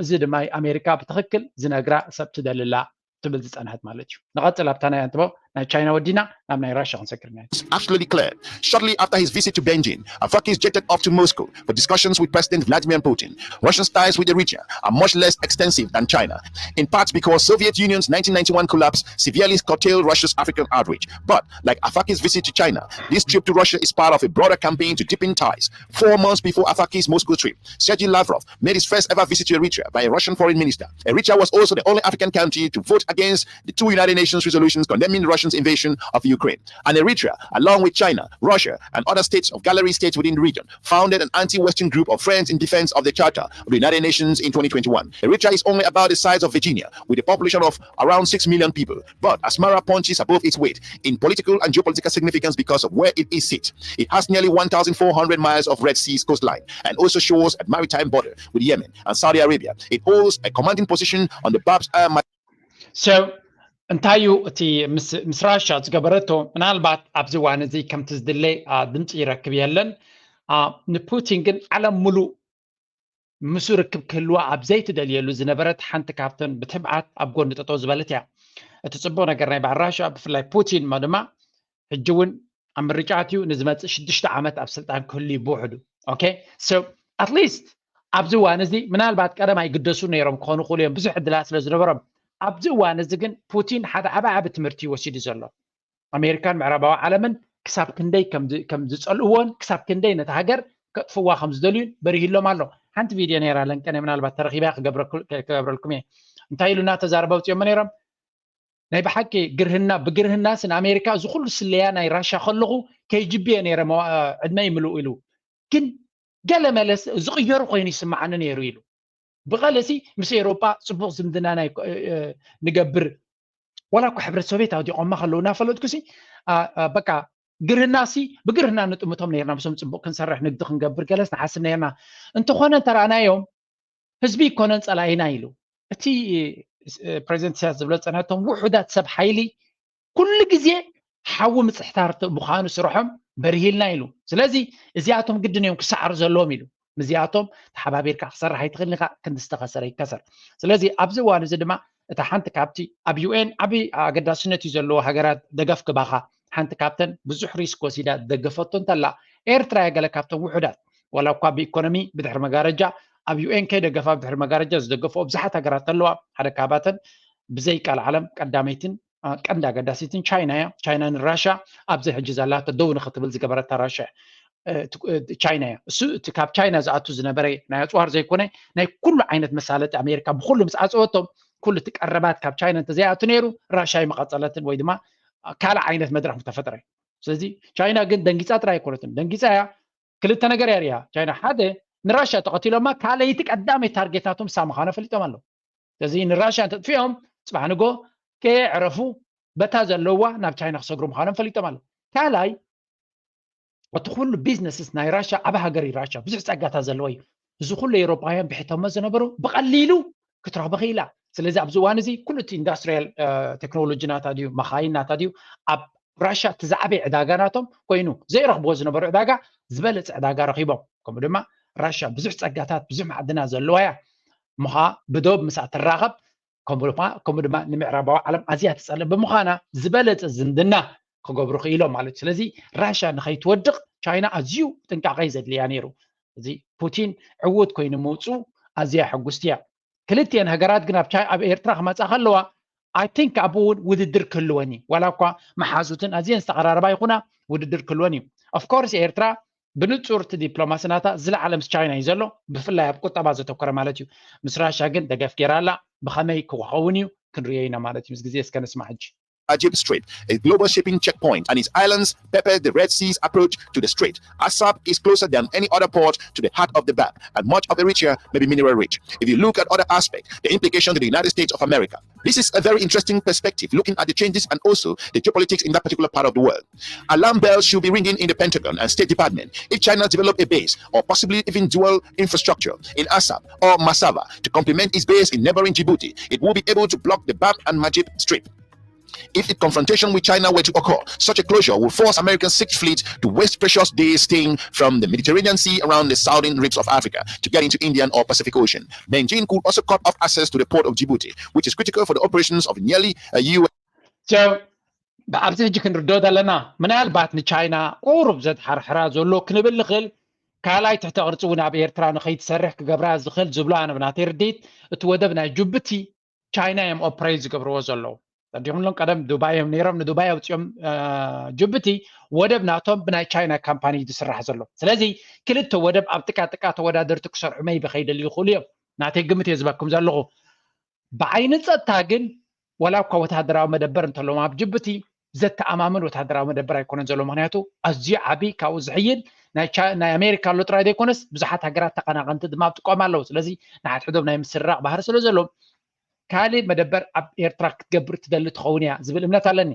እዚ ድማ ኣሜሪካ ብትኽክል ዝነግራ ሰብ ትደልላ ትብል ዝፀንሐት ማለት እዩ። ንቐፅል ኣብታ ናይ ኣንትቦ ናይ ቻይና ወዲና ናብ ናይ ራሻ ክንሰግር ኢና። Absolutely clear. Shortly after his visit to Beijing, Afaki's jetted off to Moscow for discussions with President Vladimir Putin. Russia's ties with Eritrea are much less extensive than China, in part because Soviet Union's nineteen ninety-one collapse severely curtailed Russia's African outreach. But like Afaki's visit to China, this trip to Russia is part of a broader campaign to deepen ties. Four months before Afaki's Moscow trip, Sergei Lavrov made his first ever visit to Eritrea by a Russian foreign minister. Eritrea was also the only African country to vote against the two United Nations resolutions condemning Russia's invasion of Ukraine. And Eritrea, along with China, Russia, and other states of gallery states within the region, founded an anti-Western group of Friends in Defense of the Charter of the United Nations in twenty twenty-one. Eritrea is only about the size of Virginia, with a population of around six million people. But Asmara punches above its weight in political and geopolitical significance because of where it is sit. It has nearly one thousand four hundred miles of Red Sea's coastline and also shares a maritime border with Yemen and Saudi Arabia. It holds a commanding position on the Bab al So እንታይ እዩ እቲ ምስ ራሻ ዝገበረቶ? ምናልባት ኣብዚ እዋን እዚ ከምቲ ዝድለ ድምፂ ይረክብ የለን። ንፑቲን ግን ዓለም ሙሉእ ምስ ርክብ ክህልዋ ኣብ ዘይትደልየሉ ዝነበረት ሓንቲ ካብተን ብትብዓት ኣብ ጎኒ ጠጠው ዝበለት እያ። እቲ ፅቡቅ ነገር ናይ በዓል ራሻ ብፍላይ ፑቲን እሞ ድማ ሕጂ እውን ኣብ ምርጫ ኣትዩ ንዝመፅእ ሽዱሽተ ዓመት ኣብ ስልጣን ክህሉ እዩ ብውሕዱ። Okay, so at least ኣብዚ እዋን እዚ ምናልባት ቀደም ኣይግደሱ ነይሮም ክኾኑ ክእሉ እዮም ብዙሕ ዕድላት ስለ ዝነበሮም። ኣብዚ እዋን እዚ ግን ፑቲን ሓደ ዓቢ ዓቢ ትምህርቲ እዩ ወሲዱ ዘሎ። ኣሜሪካን ምዕራባዊ ዓለምን ክሳብ ክንደይ ከም ዝፀልእዎን ክሳብ ክንደይ ነቲ ሃገር ከጥፍዋ ከም ዝደልዩን በሪሂሎም ኣሎ። ሓንቲ ቪድዮ ነይራ ለንቀነ ምናልባት ተረኺባ ክገብረልኩም እየ። እንታይ ኢሉና ተዛረበ ኣውፅኦሞ ነይሮም? ናይ ብሓቂ ግርህና ብግርህናስ ንኣሜሪካ እዚ ኩሉ ስለያ ናይ ራሻ ከለኹ KGB እየ ነይረ ዕድመይ ምሉእ ኢሉ። ግን ገለ መለስ ዝቕየሩ ኮይኑ ይስምዓኒ ነይሩ ኢሉ። ብቐለሲ ምስ ኤውሮጳ ፅቡቕ ዝምድና ናይ ንገብር ዋላ እኳ ሕብረት ሶቪየት ኣውዲቖማ ከለዉ እናፈለጥኩሲ በቃ ግርህናሲ ብግርህና ንጥምቶም ነርና፣ ምስኦም ፅቡቕ ክንሰርሕ ንግዲ ክንገብር ገለስ ንሓስብ ነርና። እንተኾነ እንተረኣናዮም ህዝቢ ይኮነን ፀላኢና ኢሉ። እቲ ፕሬዚደንት ኢሳያስ ዝብሎ ዝፀንሐ እቶም ውሑዳት ሰብ ሓይሊ ኩሉ ግዜ ሓዊ ምፅሕታር ምዃኑ ስርሖም በሪሂልና ኢሉ። ስለዚ እዚኣቶም ግድን እዮም ክሰዓሩ ዘለዎም ኢሉ። ምስዚኣቶም ተሓባቢርካ ክሰርሕ ኣይትኽእልን ኢኻ፣ ክንዲ ዝተኸሰረ ይከሰር። ስለዚ ኣብዚ እዋን እዚ ድማ እታ ሓንቲ ካብቲ ኣብ ዩኤን ዓቢ ኣገዳስነት እዩ ዘለዎ ሃገራት ደገፍ ክባኻ ሓንቲ ካብተን ብዙሕ ሪስክ ወሲዳ ዝደገፈቶ እንተላ ኤርትራ እያ ገለ ካብቶም ውሑዳት። ዋላ እኳ ብኢኮኖሚ ብድሕሪ መጋረጃ ኣብ ዩኤን ከይደገፋ ብድሕሪ መጋረጃ ዝደገፍኦ ብዙሓት ሃገራት ኣለዋ። ሓደ ካባተን ብዘይ ቃል ዓለም ቀዳመይትን ቀንዲ ኣገዳሲትን ቻይና እያ። ቻይና ንራሻ ኣብዚ ሕጂ ዘላቶ ደው ንክትብል ዝገበረታ ራሻ ቻይና እያ። እሱ እቲ ካብ ቻይና ዝኣቱ ዝነበረ ናይ ኣፅዋር ዘይኮነ ናይ ኩሉ ዓይነት መሳለጢ ኣሜሪካ ብኩሉ ምስ ዓፀወቶም ኩሉ እቲ ቀረባት ካብ ቻይና እንተዘይኣቱ ነይሩ ራሻ ኣይምቐፀለትን ወይ ድማ ካልእ ዓይነት መድረክ ምተፈጥረ። ስለዚ ቻይና ግን ደንጊፃ ጥራይ ኣይኮነትን፣ ደንጊፃ እያ። ክልተ ነገር እያ ሪኣ ቻይና። ሓደ ንራሻ ተቐቲሎማ፣ ካልኣይቲ ቀዳመይ ታርጌታቶም እሳ ምዃና ፈሊጦም ኣለዉ። ስለዚ ንራሻ እንተጥፊኦም ፅባሕ ንጎ ከየዕረፉ በታ ዘለዋ ናብ ቻይና ክሰግሩ ምዃኖም ፈሊጦም ኣለዉ። ካልኣይ እቲ ኩሉ ቢዝነስስ ናይ ራሻ ዓቢ ሃገር እዩ። ራሻ ብዙሕ ጸጋታት ዘለዎ እዩ። እዚ ኩሉ ኤውሮጳውያን ብሒቶሞ ዝነበሩ ብቐሊሉ ክትረኽቦ ክኢላ። ስለዚ ኣብዚ እዋን እዚ ኩሉ እቲ ኢንዳስትሪያል ቴክኖሎጂ ናታ ድዩ መኻይን ናታ ድዩ ኣብ ራሻ እቲ ዝዓበየ ዕዳጋ ናቶም ኮይኑ ዘይረኽብዎ ዝነበሩ ዕዳጋ ዝበለጸ ዕዳጋ ረኺቦም። ከምኡ ድማ ራሻ ብዙሕ ጸጋታት ብዙሕ ማዕድናት ዘለዋ እያ። ምዃ ብዶብ ምስኣ ትራኸብ ከምኡ ድማ ንምዕራባዊ ዓለም ኣዝያ ትጸልእ ብምዃና ዝበለጸ ዝምድና ክገብሩ ክኢሎም ማለት እዩ። ስለዚ ራሻ ንኸይትወድቕ ቻይና ኣዝዩ ጥንቃቐ እዩ ዘድልያ ነይሩ። እዚ ፑቲን ዕዉት ኮይኑ ምውፁ ኣዝያ ሕጉስቲ እያ። ክልቲኤን ሃገራት ግን ኣብ ኤርትራ ክመፃ ከለዋ I think ኣብኡ እውን ውድድር ክህልወን እዩ። ዋላ እኳ መሓዙትን ኣዝየን ዝተቐራረባ ይኹና ውድድር ክህልወን እዩ። Of course ኤርትራ ብንጹር እቲ ዲፕሎማሲ ናታ ዝለዓለ ምስ ቻይና እዩ ዘሎ፣ ብፍላይ ኣብ ቁጠባ ዘተኮረ ማለት እዩ። ምስ ራሻ ግን ደገፍ ገይራ ኣላ። ብኸመይ ክኸውን እዩ ክንርእዮ ኢና ማለት እዩ። ምስ ግዜ እስከ ንስማዕ ሕጂ። Ajib Strait, a global shipping checkpoint, and its islands pepper the Red Sea's approach to the strait. Assab is closer than any other port to the heart of the Bab, and much of Eritrea may be mineral rich. If you look at other aspects, the implication to the United States of America. This is a very interesting perspective, looking at the changes and also the geopolitics in that particular part of the world. Alarm bells should be ringing in the Pentagon and State Department. If China develop a base or possibly even dual infrastructure in Assab or Massawa to complement its base in neighboring Djibouti, it will be able to block the Bab and Majib Strip. If a confrontation with China were to occur, such a closure will force American Sixth Fleet to waste precious days staying from the Mediterranean Sea around the southern reefs of Africa to get into Indian or Pacific Ocean. Beijing could also cut off access to the port of Djibouti, which is critical for the operations of nearly a U S. So ብኣብዚ ሕጂ ክንርድኦ ዘለና ምናልባት ንቻይና ቁሩብ ዘትሓርሕራ ዘሎ ክንብል ንኽእል። ካልኣይ ትሕተ ቅርፂ እውን ኣብ ኤርትራ ንኸይትሰርሕ ክገብራ ዝኽእል ዝብሎ ኣነ ብናተይ ርድኢት እቲ ወደብ ናይ ጅቡቲ ቻይና እዮም ኦፕሬት ዝገብርዎ ዘለዉ። ተዲኹምሎም ቀደም ዱባይ እዮም ነይሮም፣ ንዱባይ ኣውፅኦም ጅቡቲ ወደብ ናቶም ብናይ ቻይና ካምፓኒ እዩ ዝስራሕ ዘሎ። ስለዚ ክልተ ወደብ ኣብ ጥቃ ጥቃ ተወዳደርቲ ክሰርሑ መይቢ ከይደልዩ ይኽእሉ እዮም። ናተይ ግምት እየ ዝበኩም ዘለኹ። ብዓይኒ ፀጥታ ግን ዋላ እኳ ወታደራዊ መደበር እንተለዎም ኣብ ጅቡቲ ዘተኣማምን ወታደራዊ መደበር ኣይኮነን ዘሎ። ምክንያቱ ኣዝዩ ዓቢ ካብኡ ዝሕይል ናይ ኣሜሪካ ኣሎ ጥራይ ዘይኮነስ ብዙሓት ሃገራት ተቐናቐንቲ ድማ ኣብ ጥቆም ኣለዉ። ስለዚ ንሓድሕዶም ናይ ምስርራቕ ባህሪ ስለ ዘለዎም ካልእ መደበር ኣብ ኤርትራ ክትገብር ትደሊ ትኸውን እያ ዝብል እምነት ኣለኒ።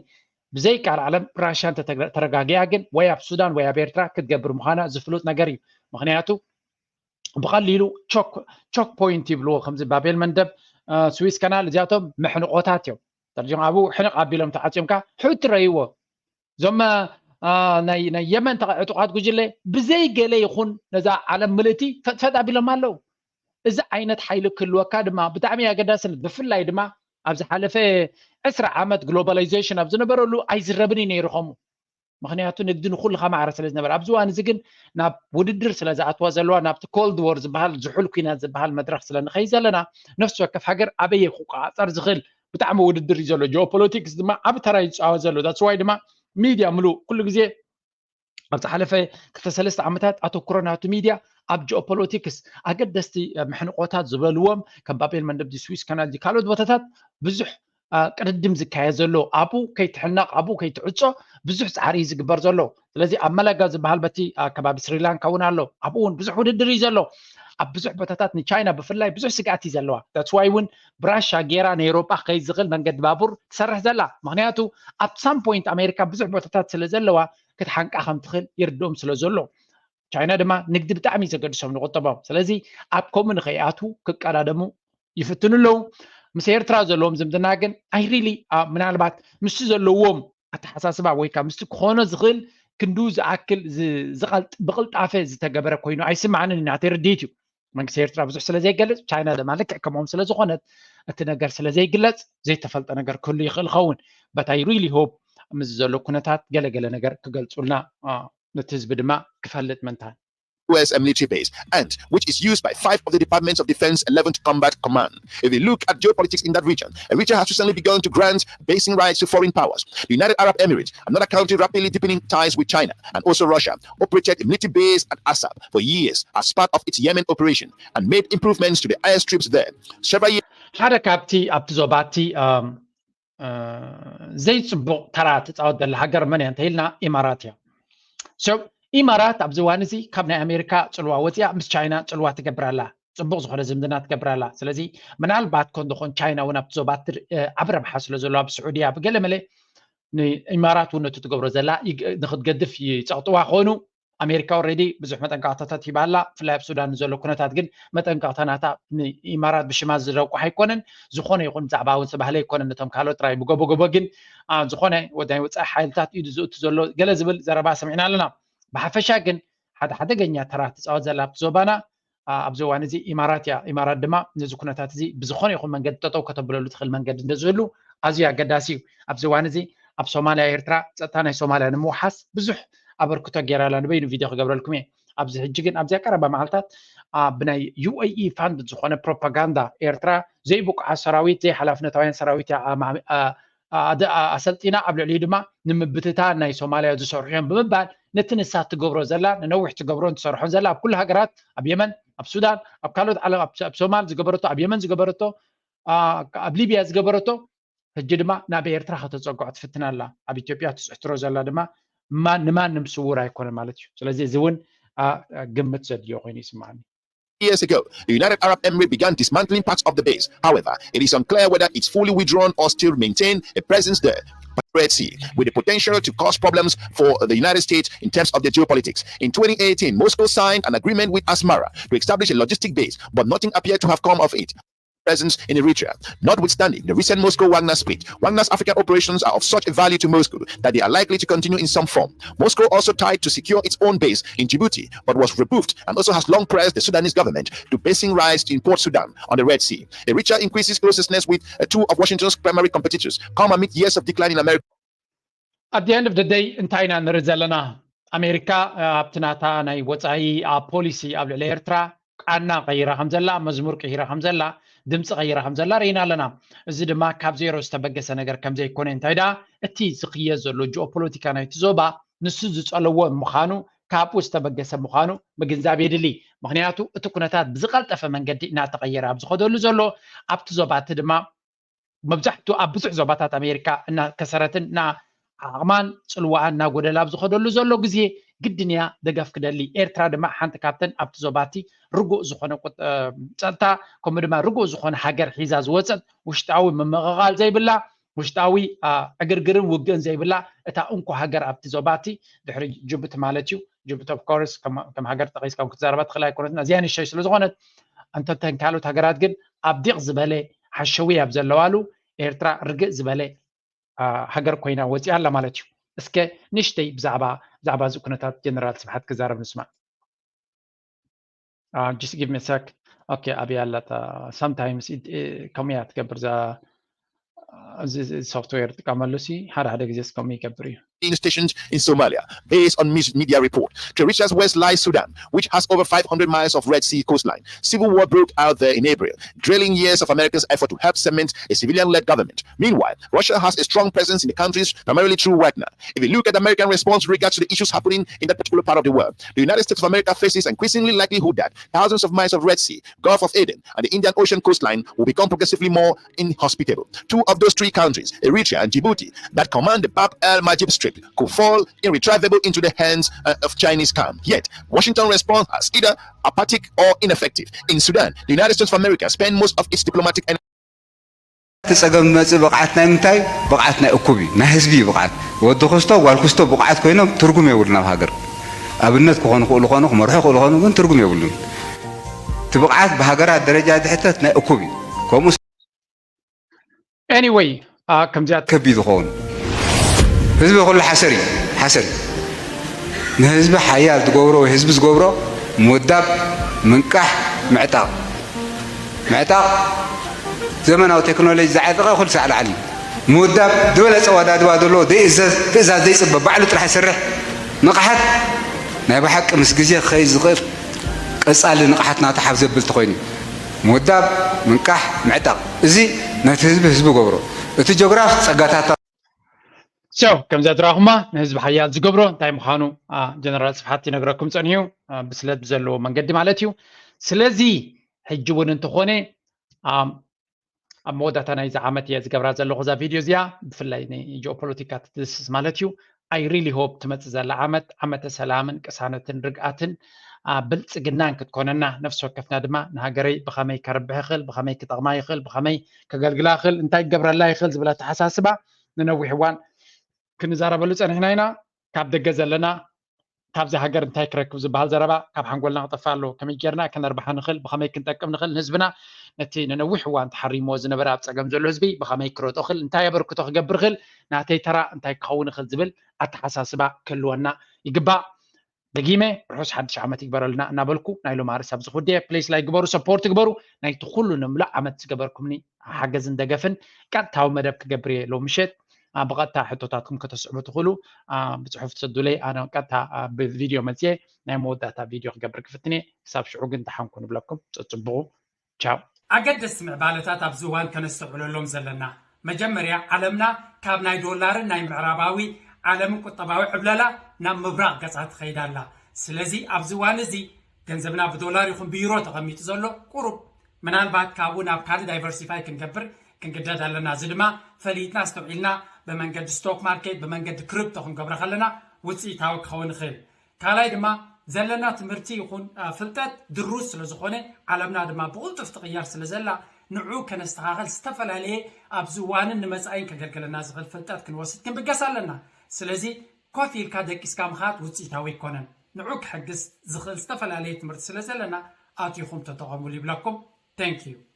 ብዘይካል ዓለም ራሽያ እንተተረጋጊኣ ግን ወይ ኣብ ሱዳን ወይ ኣብ ኤርትራ ክትገብር ምዃና ዝፍሉጥ ነገር እዩ። ምክንያቱ ብቐሊሉ ቾክ ፖይንት ይብልዎ ከምዚ ባቤል መንደብ ስዊስ ካናል እዚኣቶም መሕንቆታት እዮም። ተርጅም ኣብኡ ሕንቕ ኣቢሎም ተዓፅዮምካ ሕውት ትረይዎ እዞም ናይ የመን ዕጡቓት ጉጅለ ብዘይ ገለ ይኹን ነዛ ዓለም ምልእቲ ፈጥፈጥ ኣቢሎም ኣለዉ። እዚ ዓይነት ሓይሊ ክህልወካ ድማ ብጣዕሚ ኣገዳስነት ብፍላይ ድማ ኣብ ዝሓለፈ ዕስራ ዓመት ግሎባላይዜሽን ኣብ ዝነበረሉ ኣይዝረብን እዩ ነይሩ ከምኡ። ምክንያቱ ንግዲ ንኩልኻ ማዕረ ስለ ዝነበረ ኣብዚ እዋን እዚ ግን ናብ ውድድር ስለ ዝኣትዋ ዘለዋ ናብቲ ኮልድ ዎር ዝበሃል ዝሑል ኩናት ዝበሃል መድረክ ስለ ንኸይ ዘለና ነፍሲ ወከፍ ሃገር ኣበየ ክቆፃፀር ዝኽእል ብጣዕሚ ውድድር እዩ ዘሎ። ጂኦፖለቲክስ ድማ ዓብ ተራ ይፃወት ዘሎ። ዳትስ ዋይ ድማ ሚድያ ምሉእ ኩሉ ግዜ ኣብ ዝሓለፈ ክልተ ሰለስተ ዓመታት ኣተኩሮ ናቱ ሚድያ ኣብ ጂኦፖለቲክስ ኣገደስቲ ምሕንቆታት ዝበልዎም ከም ባቤል መንደብ ስዊስ ካናል ካልኦት ቦታታት ብዙሕ ቅድድም ዝካየድ ዘሎ ኣብኡ ከይትሕነቕ ኣብኡ ከይትዕፆ ብዙሕ ፃዕሪ እዩ ዝግበር ዘሎ። ስለዚ ኣብ መለጋ ዝበሃል በቲ ከባቢ ስሪላንካ እውን ኣሎ። ኣብኡ እውን ብዙሕ ውድድር እዩ ዘሎ። ኣብ ብዙሕ ቦታታት ንቻይና ብፍላይ ብዙሕ ስግኣት እዩ ዘለዋ። ዳትስ ዋይ እውን ብራሻ ጌራ ንኤውሮጳ ክኸይድ ዝኽእል መንገዲ ባቡር ትሰርሕ ዘላ። ምክንያቱ ኣብ ሳም ፖይንት ኣሜሪካ ብዙሕ ቦታታት ስለ ዘለዋ ክትሓንቃ ከም ትኽእል ይርድኦም ስለ ዘሎ። ቻይና ድማ ንግዲ ብጣዕሚ እዩ ዘገድሶም ንቁጠቦም። ስለዚ ኣብ ከምኡ ንኸይኣትዉ ክቀዳደሙ ይፍትኑ ኣለዉ። ምስ ኤርትራ ዘለዎም ዝምድና ግን ኣይ ሪሊ ምናልባት ምስቲ ዘለዎም ኣተሓሳስባ ወይ ከዓ ምስቲ ክኾኖ ዝኽእል ክንዱ ዝኣክል ብቕልጣፈ ዝተገበረ ኮይኑ ኣይስማዕንን እዩ ናተይ ርድኢት እዩ። መንግስቲ ኤርትራ ብዙሕ ስለ ዘይገልፅ ቻይና ድማ ልክዕ ከምኦም ስለ ዝኾነት እቲ ነገር ስለ ዘይግለፅ ዘይተፈልጠ ነገር ክህሉ ይኽእል ኸውን። በት ኣይ ሪሊ ሆፕ ምስ ዘሎ ኩነታት ገለገለ ነገር ክገልፁልና ነቲ ህዝቢ ድማ ክፈልጥ ምንታን U S military base, and which is used by five of the Departments of Defense eleventh Combat Command. If you look at geopolitics in that region, Eritrea has recently begun to grant basing rights to foreign powers. The United Arab Emirates, another country rapidly deepening ties with China and also Russia, operated a military base at Assab for years as part of its Yemen operation and made improvements to the airstrips there. Several years ሓደ ካብቲ ኣብቲ ዞባቲ ዘይፅቡቕ ተራ ትፃወት ዘላ ሃገር መን እያ እንተኢልና ኢማራት እያ። ኢማራት ኣብዚ እዋን እዚ ካብ ናይ ኣሜሪካ ፅልዋ ወፂኣ ምስ ቻይና ፅልዋ ትገብር ኣላ። ፅቡቕ ዝኾነ ዝምድና ትገብር ኣላ። ስለዚ ምናልባት ኮን ዝኾን ቻይና እውን ኣብቲ ዞባ ዓብ ረብሓ ስለ ዘሎ ኣብ ስዑድያ ብገለ መለ ንኢማራት እውን ነቲ ትገብሮ ዘላ ንክትገድፍ ይፀቕጥዋ ኮይኑ ኣሜሪካ ኦልሬዲ ብዙሕ መጠንቀቕታታት ሂባ ኣላ። ብፍላይ ኣብ ሱዳን ንዘሎ ኩነታት ግን መጠንቀቕታ ናታ ንኢማራት ብሽማ ዝረቁሕ ኣይኮነን። ዝኾነ ይኹን ብዛዕባ እውን ዝተባህለ ኣይኮነን። ነቶም ካልኦት ጥራይ ብጎቦጎቦ ግን ዝኾነ ናይ ወፃኢ ሓይልታት ኢዱ ዝእቱ ዘሎ ገለ ዝብል ዘረባ ሰሚዕና ኣለና። ብሓፈሻ ግን ሓደ ሓደገኛ ተራ ትፃወት ዘላ ኣብቲ ዞባና ኣብዚ እዋን እዚ ኢማራት እያ። ኢማራት ድማ ነዚ ኩነታት እዚ ብዝኾነ ይኹን መንገዲ ጠጠው ከተብለሉ ትኽእል መንገዲ እንተዝህሉ ኣዝዩ ኣገዳሲ እዩ። ኣብዚ እዋን እዚ ኣብ ሶማልያ ኤርትራ ፀጥታ ናይ ሶማልያ ንምውሓስ ብዙሕ ኣበርክቶ ገይራ ኣላ። ንበይኑ ቪድዮ ክገብረልኩም እየ። ኣብዚ ሕጂ ግን ኣብዚኣ ቀረባ መዓልታት ብናይ ዩ ኤ ኢ ፋንድ ዝኾነ ፕሮፓጋንዳ ኤርትራ ዘይብቁዓት ሰራዊት ዘይሓላፍነታውያን ሰራዊት እያ ኣሰልጢና ኣብ ልዕሊኡ ድማ ንምብትታን ናይ ሶማልያ ዝሰርሑ እዮም ብምባል ነቲ ንሳ ትገብሮ ዘላ ንነዊሕ ትገብሮን ትሰርሖን ዘላ ኣብ ኩሉ ሃገራት ኣብ የመን ኣብ ሱዳን ኣብ ካልኦት ዓለም ኣብ ሶማል ዝገበረቶ ኣብ የመን ዝገበረቶ ኣብ ሊብያ ዝገበረቶ ሕጂ ድማ ናብ ኤርትራ ከተፀግዖ ትፍትን ኣላ። ኣብ ኢትዮጵያ ትፅሕትሮ ዘላ ድማ ንማንም ስውር ኣይኮነ ማለት እዩ። ስለዚ እዚ እውን ግምት ዘድልዮ ኮይኑ ይስማዓኒ። Years ago, the United Arab Emirates began dismantling parts of the base. However, it is unclear whether it's fully withdrawn or still maintain a presence there. Red Sea, with the potential to cause problems for the United States in terms of the geopolitics. In twenty eighteen, Moscow signed an agreement with Asmara to establish a logistic base, but nothing appeared to have come of it. Presence in Eritrea, notwithstanding the recent Moscow Wagner split. Wagner's African operations are of such a value to Moscow that they are likely to continue in some form. Moscow also tried to secure its own base in Djibouti, but was rebuffed and also has long pressed the Sudanese government to basing rights in Port Sudan on the Red Sea. Eritrea increases closeness with uh, two of Washington's primary competitors, come amid years of decline in America. At the end of the day እንታይ ኢና ንርኢ ዘለና? ኣሜሪካ ኣብቲ ናታ ናይ ወፃኢ ፖሊሲ ኣብ ልዕሊ ኤርትራ ቃና ቀይራ ከም ዘላ፣ መዝሙር ቀይራ ከም ዘላ፣ ድምፂ ቀይራ ከም ዘላ ርኢና ኣለና። እዚ ድማ ካብ ዜሮ ዝተበገሰ ነገር ከም ዘይኮነ፣ እንታይ ደኣ እቲ ዝኽየድ ዘሎ ጂኦፖለቲካ ናይቲ ዞባ ንሱ ዝፀለዎ ምዃኑ፣ ካብኡ ዝተበገሰ ምዃኑ ምግንዛብ የድሊ። ምኽንያቱ እቲ ኩነታት ብዝቐልጠፈ መንገዲ እናተቐየረ ኣብ ዝኸደሉ ዘሎ፣ ኣብቲ ዞባ እቲ ድማ መብዛሕትኡ ኣብ ብዙሕ ዞባታት ኣሜሪካ እናከሰረትን እና ዓቕማን ፅልዋኣን እናጎደላ ኣብ ዝኸደሉ ዘሎ ግዜ ግድን እያ ደገፍ ክደሊ። ኤርትራ ድማ ሓንቲ ካብተን ኣብቲ ዞባቲ ርጉእ ዝኾነ ጸጥታ ከምኡ ድማ ርጉእ ዝኾነ ሃገር ሒዛ ዝወፀት ውሽጣዊ ምምቕቓል ዘይብላ ውሽጣዊ ዕግርግርን ውግእን ዘይብላ እታ እንኮ ሃገር ኣብቲ ዞባቲ ድሕሪ ጅቡቲ ማለት እዩ። ጅቡቲ of course ከም ሃገር ጠቒስካ ክትዛረባ ትኽእል ኣይኮነትን፣ ኣዝያ ንእሽተይ ስለ ዝኾነት። እንተተን ካልኦት ሃገራት ግን ኣብ ዲቕ ዝበለ ሓሸዊ ኣብ ዘለዋሉ ኤርትራ ርግእ ዝበለ ሃገር ኮይና ወፂኣ ኣላ ማለት እዩ። እስከ ንእሽተይ ብዛዕባ ብዛዕባ እዚ ኩነታት ጀነራል ስብሓት ክዛረብ ንስማዕ። Just give me a sec. Okay, ኣብያ ኣላ። Sometimes ከምኡ እያ ትገብር እዛ እዚ ሶፍትዌር ጥቀመሉ ሲ ሓደ ሓደ ግዜ ከምኡ ይገብር እዩ። Stations in Somalia, based on media report. To Eritrea's west lies Sudan, which has over five hundred miles of Red Sea coastline. Civil war broke out there in April, derailing years of America's effort to help cement a civilian-led government. Meanwhile, Russia has a strong presence in the countries, primarily through Wagner. If you look at the American response regards to the issues happening in that particular part of the world, the United States of America faces increasingly likelihood that thousands of miles of Red Sea, Gulf of Aden, and the Indian Ocean coastline will become progressively more inhospitable. Two of those three countries, Eritrea and Djibouti, that command the Bab el Mandeb Strait, could fall irretrievable into the hands uh, of Chinese camp. Yet, Washington response has either apathic or ineffective. In Sudan, the United States of America spend most of its diplomatic energy. እቲ ጸገም ዝመጽእ ብቕዓት ናይ ምንታይ? ብቕዓት ናይ እኩብ እዩ፣ ናይ ህዝቢ እዩ ብቕዓት። ወዲ ክስቶ ጓል ክስቶ ብቕዓት ኮይኖም ትርጉም የብሉን ኣብ ሃገር። ኣብነት ክኾኑ ክእሉ ኾኑ ክመርሑ ክእሉ ኾኑ ግን ትርጉም የብሉን። እቲ ብቕዓት ብሃገራት ደረጃ ዝሕተት ናይ እኩብ እዩ። ከምኡ Anyway, ከምዚኣ ከቢድ ዝኸውን ህዝቢ ኩሉ ሓሰር እዩ፣ ሓሰር እዩ። ንህዝቢ ሓያል ዝገብሮ ወይ ህዝቢ ዝገብሮ ምውዳብ፣ ምንቃሕ፣ ምዕጣቕ። ምዕጣቕ ዘመናዊ ቴክኖሎጂ ዝዓጠቐ ኩሉ ሳዕ ላዕሊ እዩ። ምውዳብ ዝበለፀ ዋዳድባ ዘለዎ ዘይእዘዝ ትእዛዝ ዘይፅበ ባዕሉ ጥራሕ ይሰርሕ ንቕሓት ናይ ብሓቂ ምስ ግዜ ክኸይድ ዝኽእል ቀፃሊ ንቕሓት ናቱ ሓፍ ዘብል ተኾይኑ እዩ። ምውዳብ፣ ምንቃሕ፣ ምዕጣቕ እዚ ነቲ ህዝቢ ህዝቢ ገብሮ። እቲ ጆግራፍ ፀጋታታ። So ከምዚ ኣድራኹማ ንህዝቢ ሓያል ዝገብሮ እንታይ ምዃኑ ጀነራል ስብሓት ይነግረኩም ፀኒሑ ብስለት ብዘለዎ መንገዲ ማለት እዩ። ስለዚ ሕጂ እውን እንተኾነ ኣብ መወዳእታ ናይዚ ዓመት እየ ዝገብራ ዘለኹ እዛ ቪድዮ እዚኣ ብፍላይ ንጂኦፖለቲካ ትድስስ ማለት እዩ። I really hope ትመፅእ ዘላ ዓመት ዓመተ ሰላምን ቅሳነትን ርግኣትን ብልፅግናን ክትኮነና ነፍሲ ወከፍና ድማ ንሃገረይ ብኸመይ ከርብሕ ይኽእል፣ ብኸመይ ክጠቕማ ይኽእል፣ ብኸመይ ከገልግላ ይኽእል፣ እንታይ ክገብረላ ይኽእል ዝብል ኣተሓሳስባ ንነዊሕ እዋን ክንዛረበሉ ፀኒሕና ኢና። ካብ ደገ ዘለና ካብዚ ሃገር እንታይ ክረክብ ዝበሃል ዘረባ ካብ ሓንጎልና ክጠፍእ ኣለዎ። ከመይ ጌርና ከነርብሓ ንኽእል፣ ብኸመይ ክንጠቅም ንኽእል፣ ንህዝብና ነቲ ንነዊሕ እዋን ተሓሪምዎ ዝነበረ ኣብ ፀገም ዘሎ ህዝቢ ብኸመይ ክረድኦ ክእል፣ እንታይ ኣበርክቶ ክገብር ክእል፣ ናተይ ተራ እንታይ ክኸውን ክእል ዝብል ኣተሓሳስባ ክህልወና ይግባእ። ደጊመ ርሑስ ሓድሽ ዓመት ይግበረልና እናበልኩ ናይ ሎማሪ ሰብ ዝኹድየ ፕሌስ ላይ ግበሩ፣ ሰፖርት ግበሩ። ናይቲ ኩሉ ንምሉእ ዓመት ዝገበርኩምኒ ሓገዝን ደገፍን ቀጥታዊ መደብ ክገብር እየ ሎምሸት። ብቐጥታ ሕቶታትኩም ከተስዕቡ ትኽእሉ ብፅሑፍ ትሰዱለይ። ኣነ ቀጥታ ብቪድዮ መፅየ ናይ መወዳእታ ቪድዮ ክገብር ክፍትንየ። ክሳብ ሽዑ ግን ደሓንኩ ንብለኩም። ፀፅቡቑ። ቻው። ኣገደስቲ ምዕባለታት ኣብዚ እዋን ከነስተውዕለሎም ዘለና፣ መጀመርያ ዓለምና ካብ ናይ ዶላርን ናይ ምዕራባዊ ዓለምን ቁጠባዊ ዕብለላ ናብ ምብራቕ ገጻ ትኸይድ ኣላ። ስለዚ ኣብዚ እዋን እዚ ገንዘብና ብዶላር ይኹን ብዩሮ ተቐሚጡ ዘሎ ቁሩብ ምናልባት ካብኡ ናብ ካልእ ዳይቨርሲፋይ ክንገብር ክንግደድ ኣለና። እዚ ድማ ፈሊጥና ኣስተውዒልና ብመንገዲ ስቶክ ማርኬት፣ ብመንገዲ ክሪፕቶ ክንገብሮ ከለና ውፅኢታዊ ክኸውን ይኽእል። ካልኣይ ድማ ዘለና ትምህርቲ ይኹን ፍልጠት ድሩት ስለ ዝኾነ፣ ዓለምና ድማ ብቕልጡፍ ትቕየር ስለ ዘላ፣ ንዑ ከነስተኻኸል ዝተፈላለየ ኣብዚ እዋንን ንመጻኢን ከገልግለና ዝኽእል ፍልጠት ክንወስድ ክንብገስ ኣለና። ስለዚ ኮፍ ኢልካ ደቂስካ ምኻድ ውፅኢታዊ ኣይኮነን። ንዑ ክሕግዝ ዝኽእል ዝተፈላለየ ትምህርቲ ስለ ዘለና ኣቲኹም ተጠቐሙሉ ይብለኩም። Thank you።